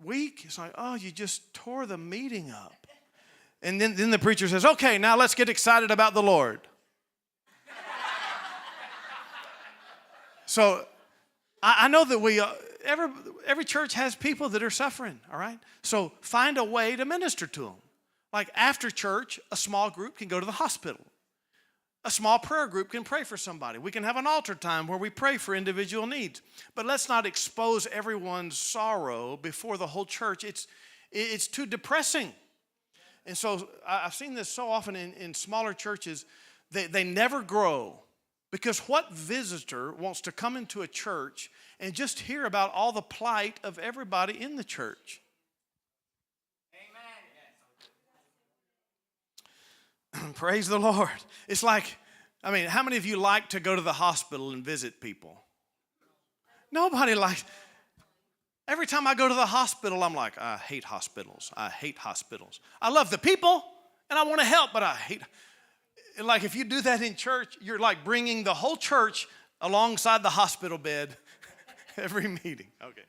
weak. It's like, oh, you just tore the meeting up. And then the preacher says, okay, now let's get excited about the Lord. So I know that every church has people that are suffering, all right? So find a way to minister to them. Like after church, a small group can go to the hospital. A small prayer group can pray for somebody. We can have an altar time where we pray for individual needs. But let's not expose everyone's sorrow before the whole church. It's too depressing. And so I've seen this so often in smaller churches. They never grow because what visitor wants to come into a church and just hear about all the plight of everybody in the church? Praise the Lord. It's like, how many of you like to go to the hospital and visit people? Nobody likes. Every time I go to the hospital, I'm like, I hate hospitals. I hate hospitals. I love the people and I want to help, but I hate. Like if you do that in church, you're like bringing the whole church alongside the hospital bed every meeting. Okay.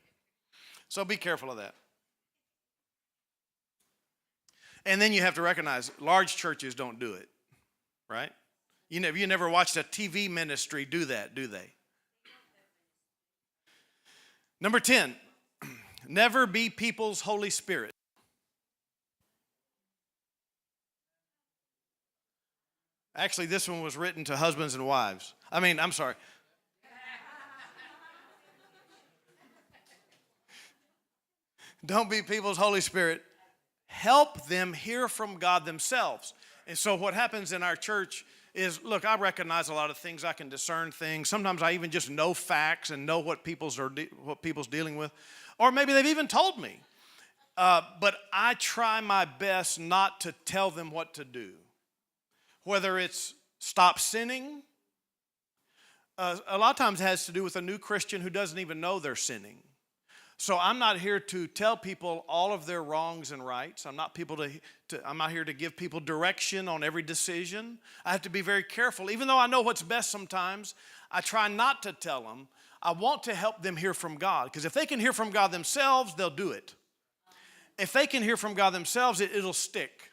So be careful of that. And then you have to recognize large churches don't do it, right? You never watched a TV ministry do that, do they? Number 10, never be people's Holy Spirit. Actually, this one was written to husbands and wives. I'm sorry. Don't be people's Holy Spirit. help them hear from God themselves. And so what happens in our church is, look, I recognize a lot of things. I can discern things. Sometimes I even just know facts and know what people's dealing with. Or maybe they've even told me. But I try my best not to tell them what to do. Whether it's stop sinning. A lot of times it has to do with a new Christian who doesn't even know they're sinning. So I'm not here to tell people all of their wrongs and rights. I'm not here to give people direction on every decision. I have to be very careful. Even though I know what's best sometimes, I try not to tell them. I want to help them hear from God. Because if they can hear from God themselves, they'll do it. If they can hear from God themselves, it'll stick.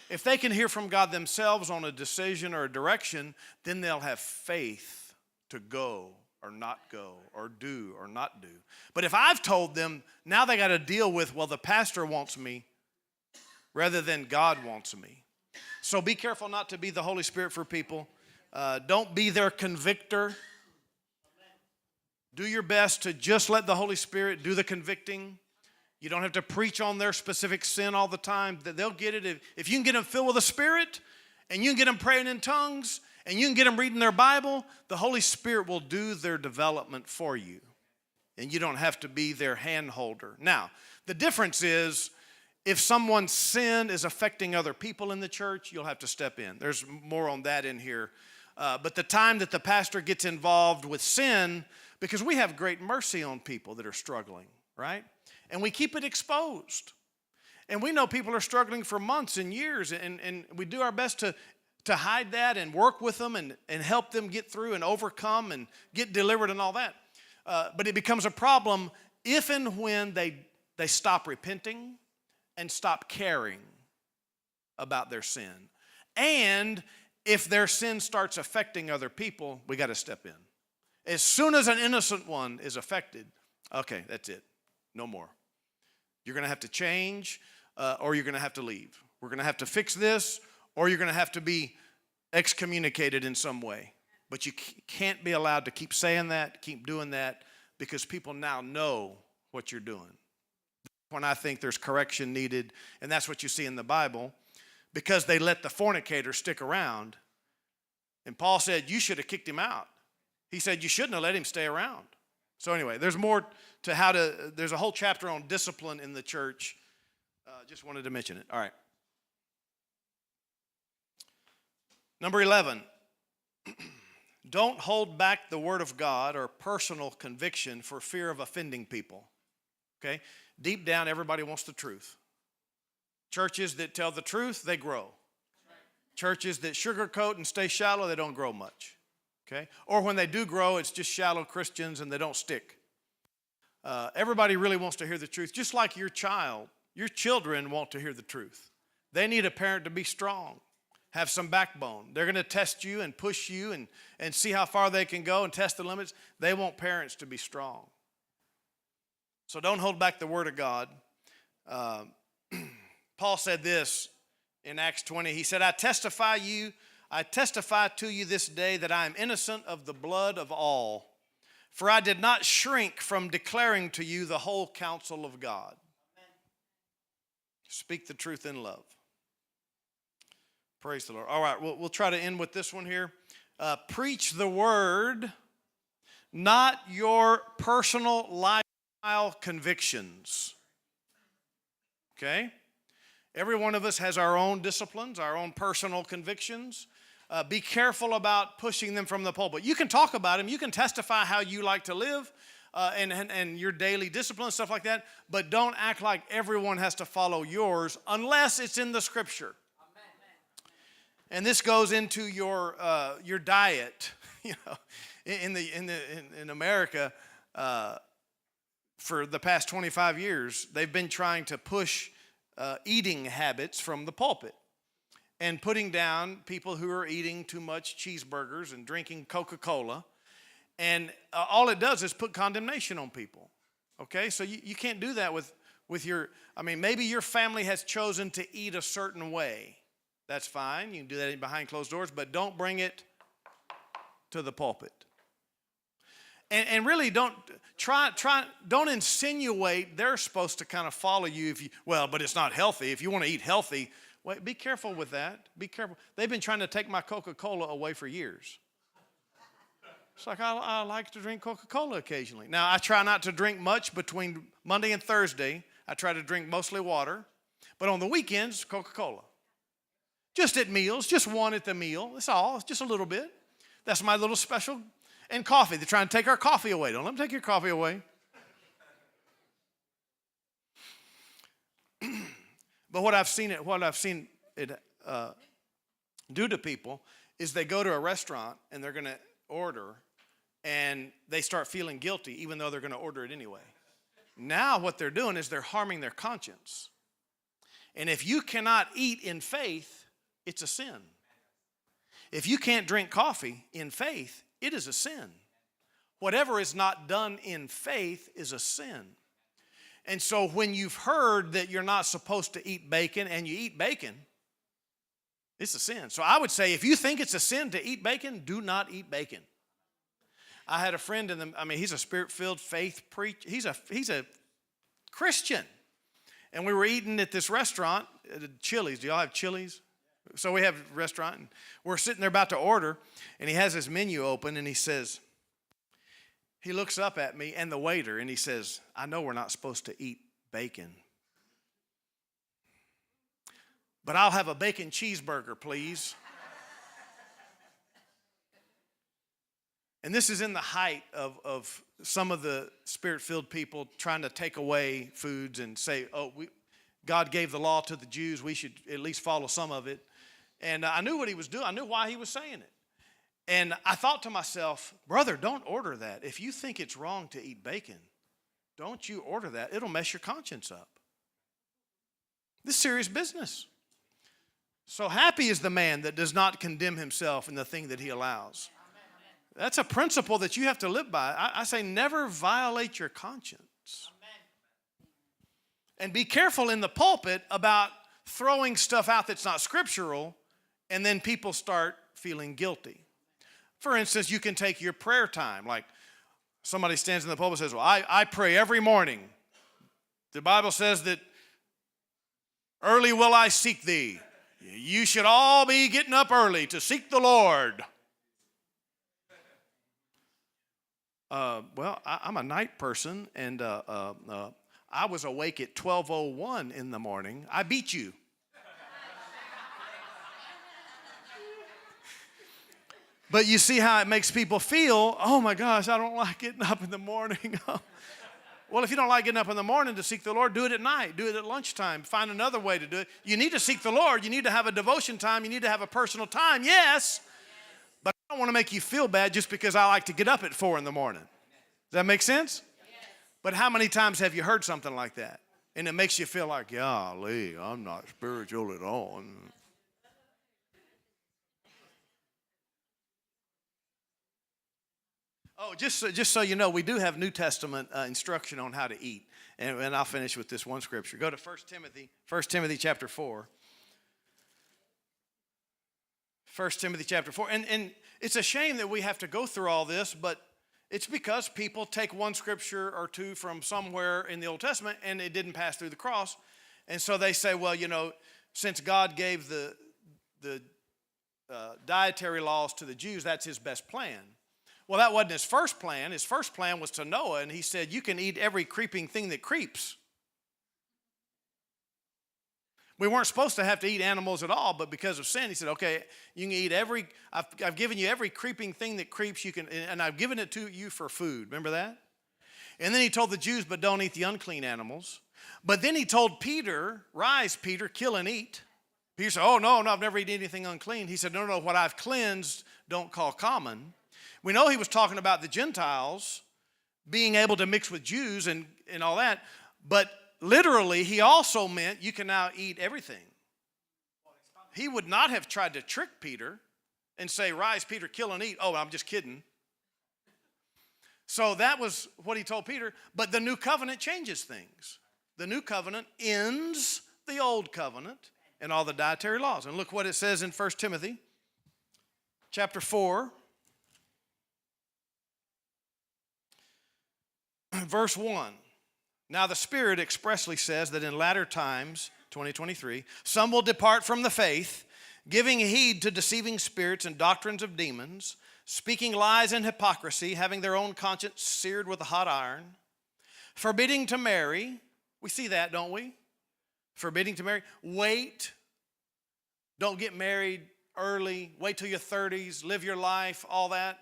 If they can hear from God themselves on a decision or a direction, then they'll have faith to go or not go, or do or not do. But if I've told them, now they got to deal with, well, the pastor wants me rather than God wants me. So be careful not to be the Holy Spirit for people. Don't be their convictor. Do your best to just let the Holy Spirit do the convicting. You don't have to preach on their specific sin all the time. They'll get it. If you can get them filled with the Spirit, and you can get them praying in tongues, and you can get them reading their Bible, the Holy Spirit will do their development for you. And you don't have to be their hand holder. Now, the difference is if someone's sin is affecting other people in the church, you'll have to step in. There's more on that in here. But the time that the pastor gets involved with sin, because we have great mercy on people that are struggling, right? And we keep it exposed. And we know people are struggling for months and years, and we do our best to hide that and work with them and help them get through and overcome and get delivered and all that. But it becomes a problem if and when they stop repenting and stop caring about their sin. And if their sin starts affecting other people, we got to step in. As soon as an innocent one is affected, okay, that's it. No more. You're going to have to change, or you're going to have to leave. We're going to have to fix this, or you're going to have to be excommunicated in some way. But you can't be allowed to keep saying that, keep doing that, because people now know what you're doing. When I think there's correction needed, and that's what you see in the Bible, because they let the fornicator stick around. And Paul said, you should have kicked him out. He said, you shouldn't have let him stay around. So anyway, there's more to there's a whole chapter on discipline in the church. Just wanted to mention it. All right. Number 11, don't hold back the word of God or personal conviction for fear of offending people. Okay? Deep down, everybody wants the truth. Churches that tell the truth, they grow. Churches that sugarcoat and stay shallow, they don't grow much. Okay? Or when they do grow, it's just shallow Christians and they don't stick. Everybody really wants to hear the truth, just like your children want to hear the truth. They need a parent to be strong, have some backbone. They're going to test you and push you and see how far they can go and test the limits. They want parents to be strong. So don't hold back the word of God. Paul said this in Acts 20. He said, I testify to you this day that I am innocent of the blood of all. For I did not shrink from declaring to you the whole counsel of God. Amen. Speak the truth in love. Praise the Lord. All right, we'll try to end with this one here. Preach the word, not your personal lifestyle convictions. Okay? Every one of us has our own disciplines, our own personal convictions. Be careful about pushing them from the pulpit. You can talk about them. You can testify how you like to live and your daily discipline, stuff like that. But don't act like everyone has to follow yours unless it's in the Scripture. Amen. And this goes into your diet. You know, in America, for the past 25 years, they've been trying to push eating habits from the pulpit. And putting down people who are eating too much cheeseburgers and drinking Coca-Cola. And all it does is put condemnation on people. Okay? So you can't do that with your, maybe your family has chosen to eat a certain way. That's fine. You can do that behind closed doors, but don't bring it to the pulpit. And really don't insinuate they're supposed to kind of follow you but it's not healthy. If you want to eat healthy, wait, be careful with that. Be careful. They've been trying to take my Coca-Cola away for years. It's like I like to drink Coca-Cola occasionally. Now, I try not to drink much between Monday and Thursday. I try to drink mostly water. But on the weekends, Coca-Cola. Just at meals, just one at the meal. That's all. It's just a little bit. That's my little special. And coffee. They're trying to take our coffee away. Don't let them take your coffee away. But what I've seen it do to people is they go to a restaurant and they're going to order and they start feeling guilty even though they're going to order it anyway. Now what they're doing is they're harming their conscience. And if you cannot eat in faith, it's a sin. If you can't drink coffee in faith, it is a sin. Whatever is not done in faith is a sin. And so when you've heard that you're not supposed to eat bacon and you eat bacon, it's a sin. So I would say if you think it's a sin to eat bacon, do not eat bacon. I had a friend he's a spirit-filled faith preacher. He's a Christian. And we were eating at this restaurant, Chili's. Do y'all have Chili's? So we have a restaurant, and we're sitting there about to order, and he has his menu open, and he looks up at me and the waiter, and he says, I know we're not supposed to eat bacon, but I'll have a bacon cheeseburger, please. And this is in the height of some of the spirit-filled people trying to take away foods and say, God gave the law to the Jews, we should at least follow some of it. And I knew what he was doing. I knew why he was saying it. And I thought to myself, brother, don't order that. If you think it's wrong to eat bacon, don't you order that. It'll mess your conscience up. This is serious business. So happy is the man that does not condemn himself in the thing that he allows. That's a principle that you have to live by. I say never violate your conscience. And be careful in the pulpit about throwing stuff out that's not scriptural, and then people start feeling guilty. For instance, you can take your prayer time. Like somebody stands in the pulpit and says, well, I pray every morning. The Bible says that early will I seek thee. You should all be getting up early to seek the Lord. I'm a night person, and I was awake at 12:01 in the morning. I beat you. But you see how it makes people feel, oh my gosh, I don't like getting up in the morning. Well, if you don't like getting up in the morning to seek the Lord, do it at night. Do it at lunchtime. Find another way to do it. You need to seek the Lord. You need to have a devotion time. You need to have a personal time, yes. But I don't want to make you feel bad just because I like to get up at 4 in the morning. Does that make sense? Yes. But how many times have you heard something like that? And it makes you feel like, golly, I'm not spiritual at all. Oh, just so you know, we do have New Testament instruction on how to eat. And I'll finish with this one scripture. Go to 1 Timothy chapter 4. 1 Timothy chapter 4. And it's a shame that we have to go through all this, but it's because people take one scripture or two from somewhere in the Old Testament and it didn't pass through the cross. And so they say, well, since God gave the dietary laws to the Jews, that's his best plan. Well, that wasn't his first plan. His first plan was to Noah, and he said, you can eat every creeping thing that creeps. We weren't supposed to have to eat animals at all, but because of sin, he said, okay, you can eat I've given you every creeping thing that creeps, and I've given it to you for food. Remember that? And then he told the Jews, but don't eat the unclean animals. But then he told Peter, rise, Peter, kill and eat. Peter said, oh, no, I've never eaten anything unclean. He said, no, what I've cleansed, don't call common. We know he was talking about the Gentiles being able to mix with Jews and all that, but literally he also meant you can now eat everything. He would not have tried to trick Peter and say, rise, Peter, kill and eat. Oh, I'm just kidding. So that was what he told Peter, but the new covenant changes things. The new covenant ends the old covenant and all the dietary laws. And look what it says in 1 Timothy chapter 4. verse 1. Now the Spirit expressly says that in latter times, 2023, some will depart from the faith, giving heed to deceiving spirits and doctrines of demons, speaking lies and hypocrisy, having their own conscience seared with a hot iron, forbidding to marry. We see that, don't we? Forbidding to marry. Wait. Don't get married early. Wait till your 30s. Live your life, all that.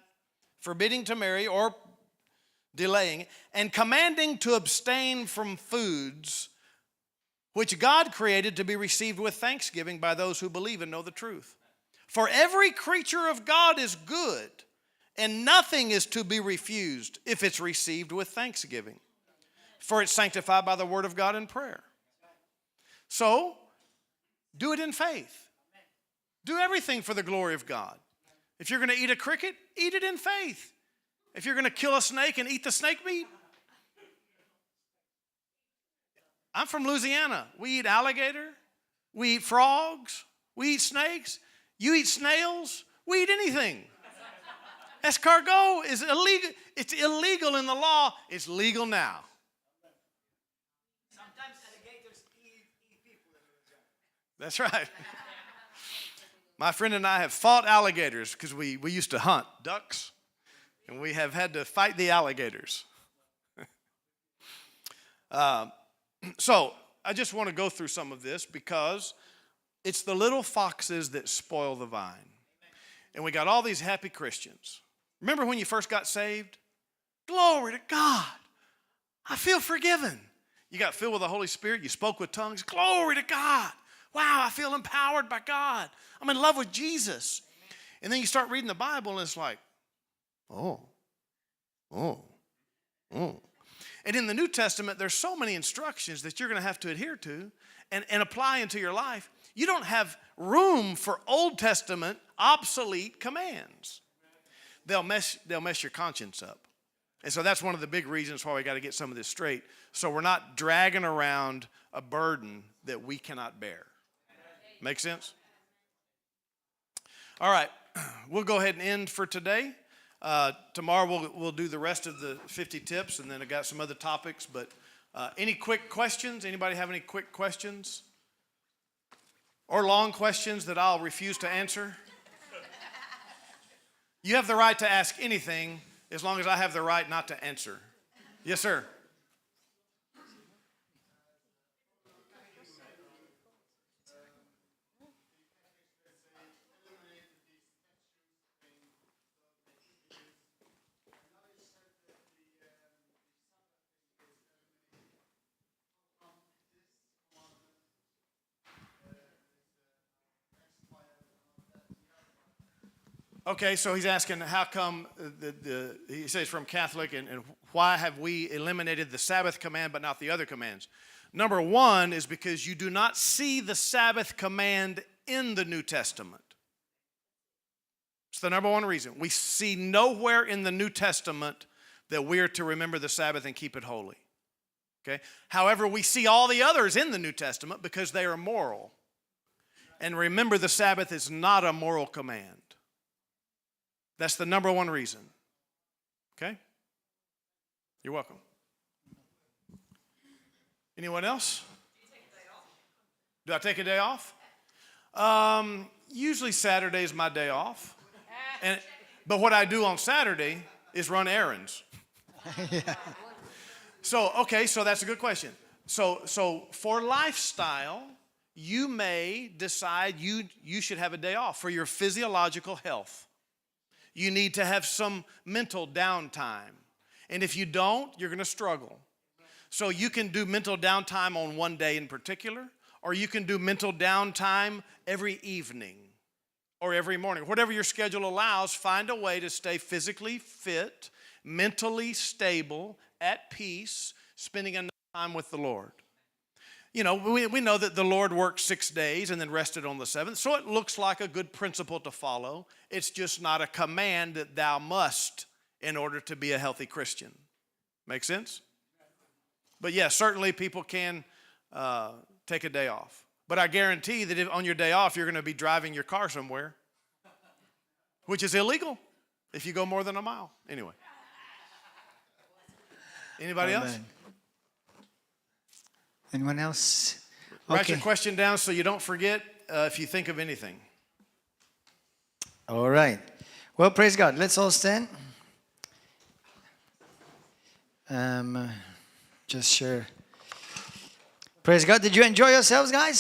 Forbidding to marry or delaying, and commanding to abstain from foods which God created to be received with thanksgiving by those who believe and know the truth. For every creature of God is good, and nothing is to be refused if it's received with thanksgiving. For it's sanctified by the word of God and prayer. So, do it in faith. Do everything for the glory of God. If you're going to eat a cricket, eat it in faith. If you're going to kill a snake and eat the snake meat, I'm from Louisiana. We eat alligator. We eat frogs. We eat snakes. You eat snails. We eat anything. Escargot is illegal. It's illegal in the law. It's legal now. Sometimes alligators eat people. That's right. My friend and I have fought alligators because we used to hunt ducks, and we have had to fight the alligators. So I just want to go through some of this because it's the little foxes that spoil the vine. And we got all these happy Christians. Remember when you first got saved? Glory to God. I feel forgiven. You got filled with the Holy Spirit. You spoke with tongues. Glory to God. Wow, I feel empowered by God. I'm in love with Jesus. And then you start reading the Bible and it's like, oh. And in the New Testament, there's so many instructions that you're going to have to adhere to and apply into your life. You don't have room for Old Testament obsolete commands. They'll mess your conscience up. And so that's one of the big reasons why we got to get some of this straight. So we're not dragging around a burden that we cannot bear. Make sense? All right. We'll go ahead and end for today. Tomorrow we'll do the rest of the 50 tips, and then I got some other topics. But any quick questions? Anybody have any quick questions? Or long questions that I'll refuse to answer? You have the right to ask anything as long as I have the right not to answer. Yes, sir. Okay, so he's asking how come he says from Catholic and why have we eliminated the Sabbath command but not the other commands? Number one is because you do not see the Sabbath command in the New Testament. It's the number one reason. We see nowhere in the New Testament that we're to remember the Sabbath and keep it holy. Okay? However, we see all the others in the New Testament because they are moral. And remember, the Sabbath is not a moral command. That's the number one reason. Okay? You're welcome. Anyone else? Do I take a day off? Usually Saturday is my day off. But what I do on Saturday is run errands. Yeah. So that's a good question. So for lifestyle, you may decide you should have a day off for your physiological health. You need to have some mental downtime. And if you don't, you're going to struggle. So you can do mental downtime on one day in particular, or you can do mental downtime every evening or every morning. Whatever your schedule allows, find a way to stay physically fit, mentally stable, at peace, spending enough time with the Lord. You know, we know that the Lord worked 6 days and then rested on the seventh, so it looks like a good principle to follow. It's just not a command that thou must in order to be a healthy Christian. Make sense? But yes, certainly people can take a day off. But I guarantee that if on your day off, you're going to be driving your car somewhere, which is illegal if you go more than a mile. Anyway. Anybody else? Amen. Anyone else? Write your question down so you don't forget if you think of anything. All right. Well, praise God. Let's all stand. Just share. Praise God. Did you enjoy yourselves, guys?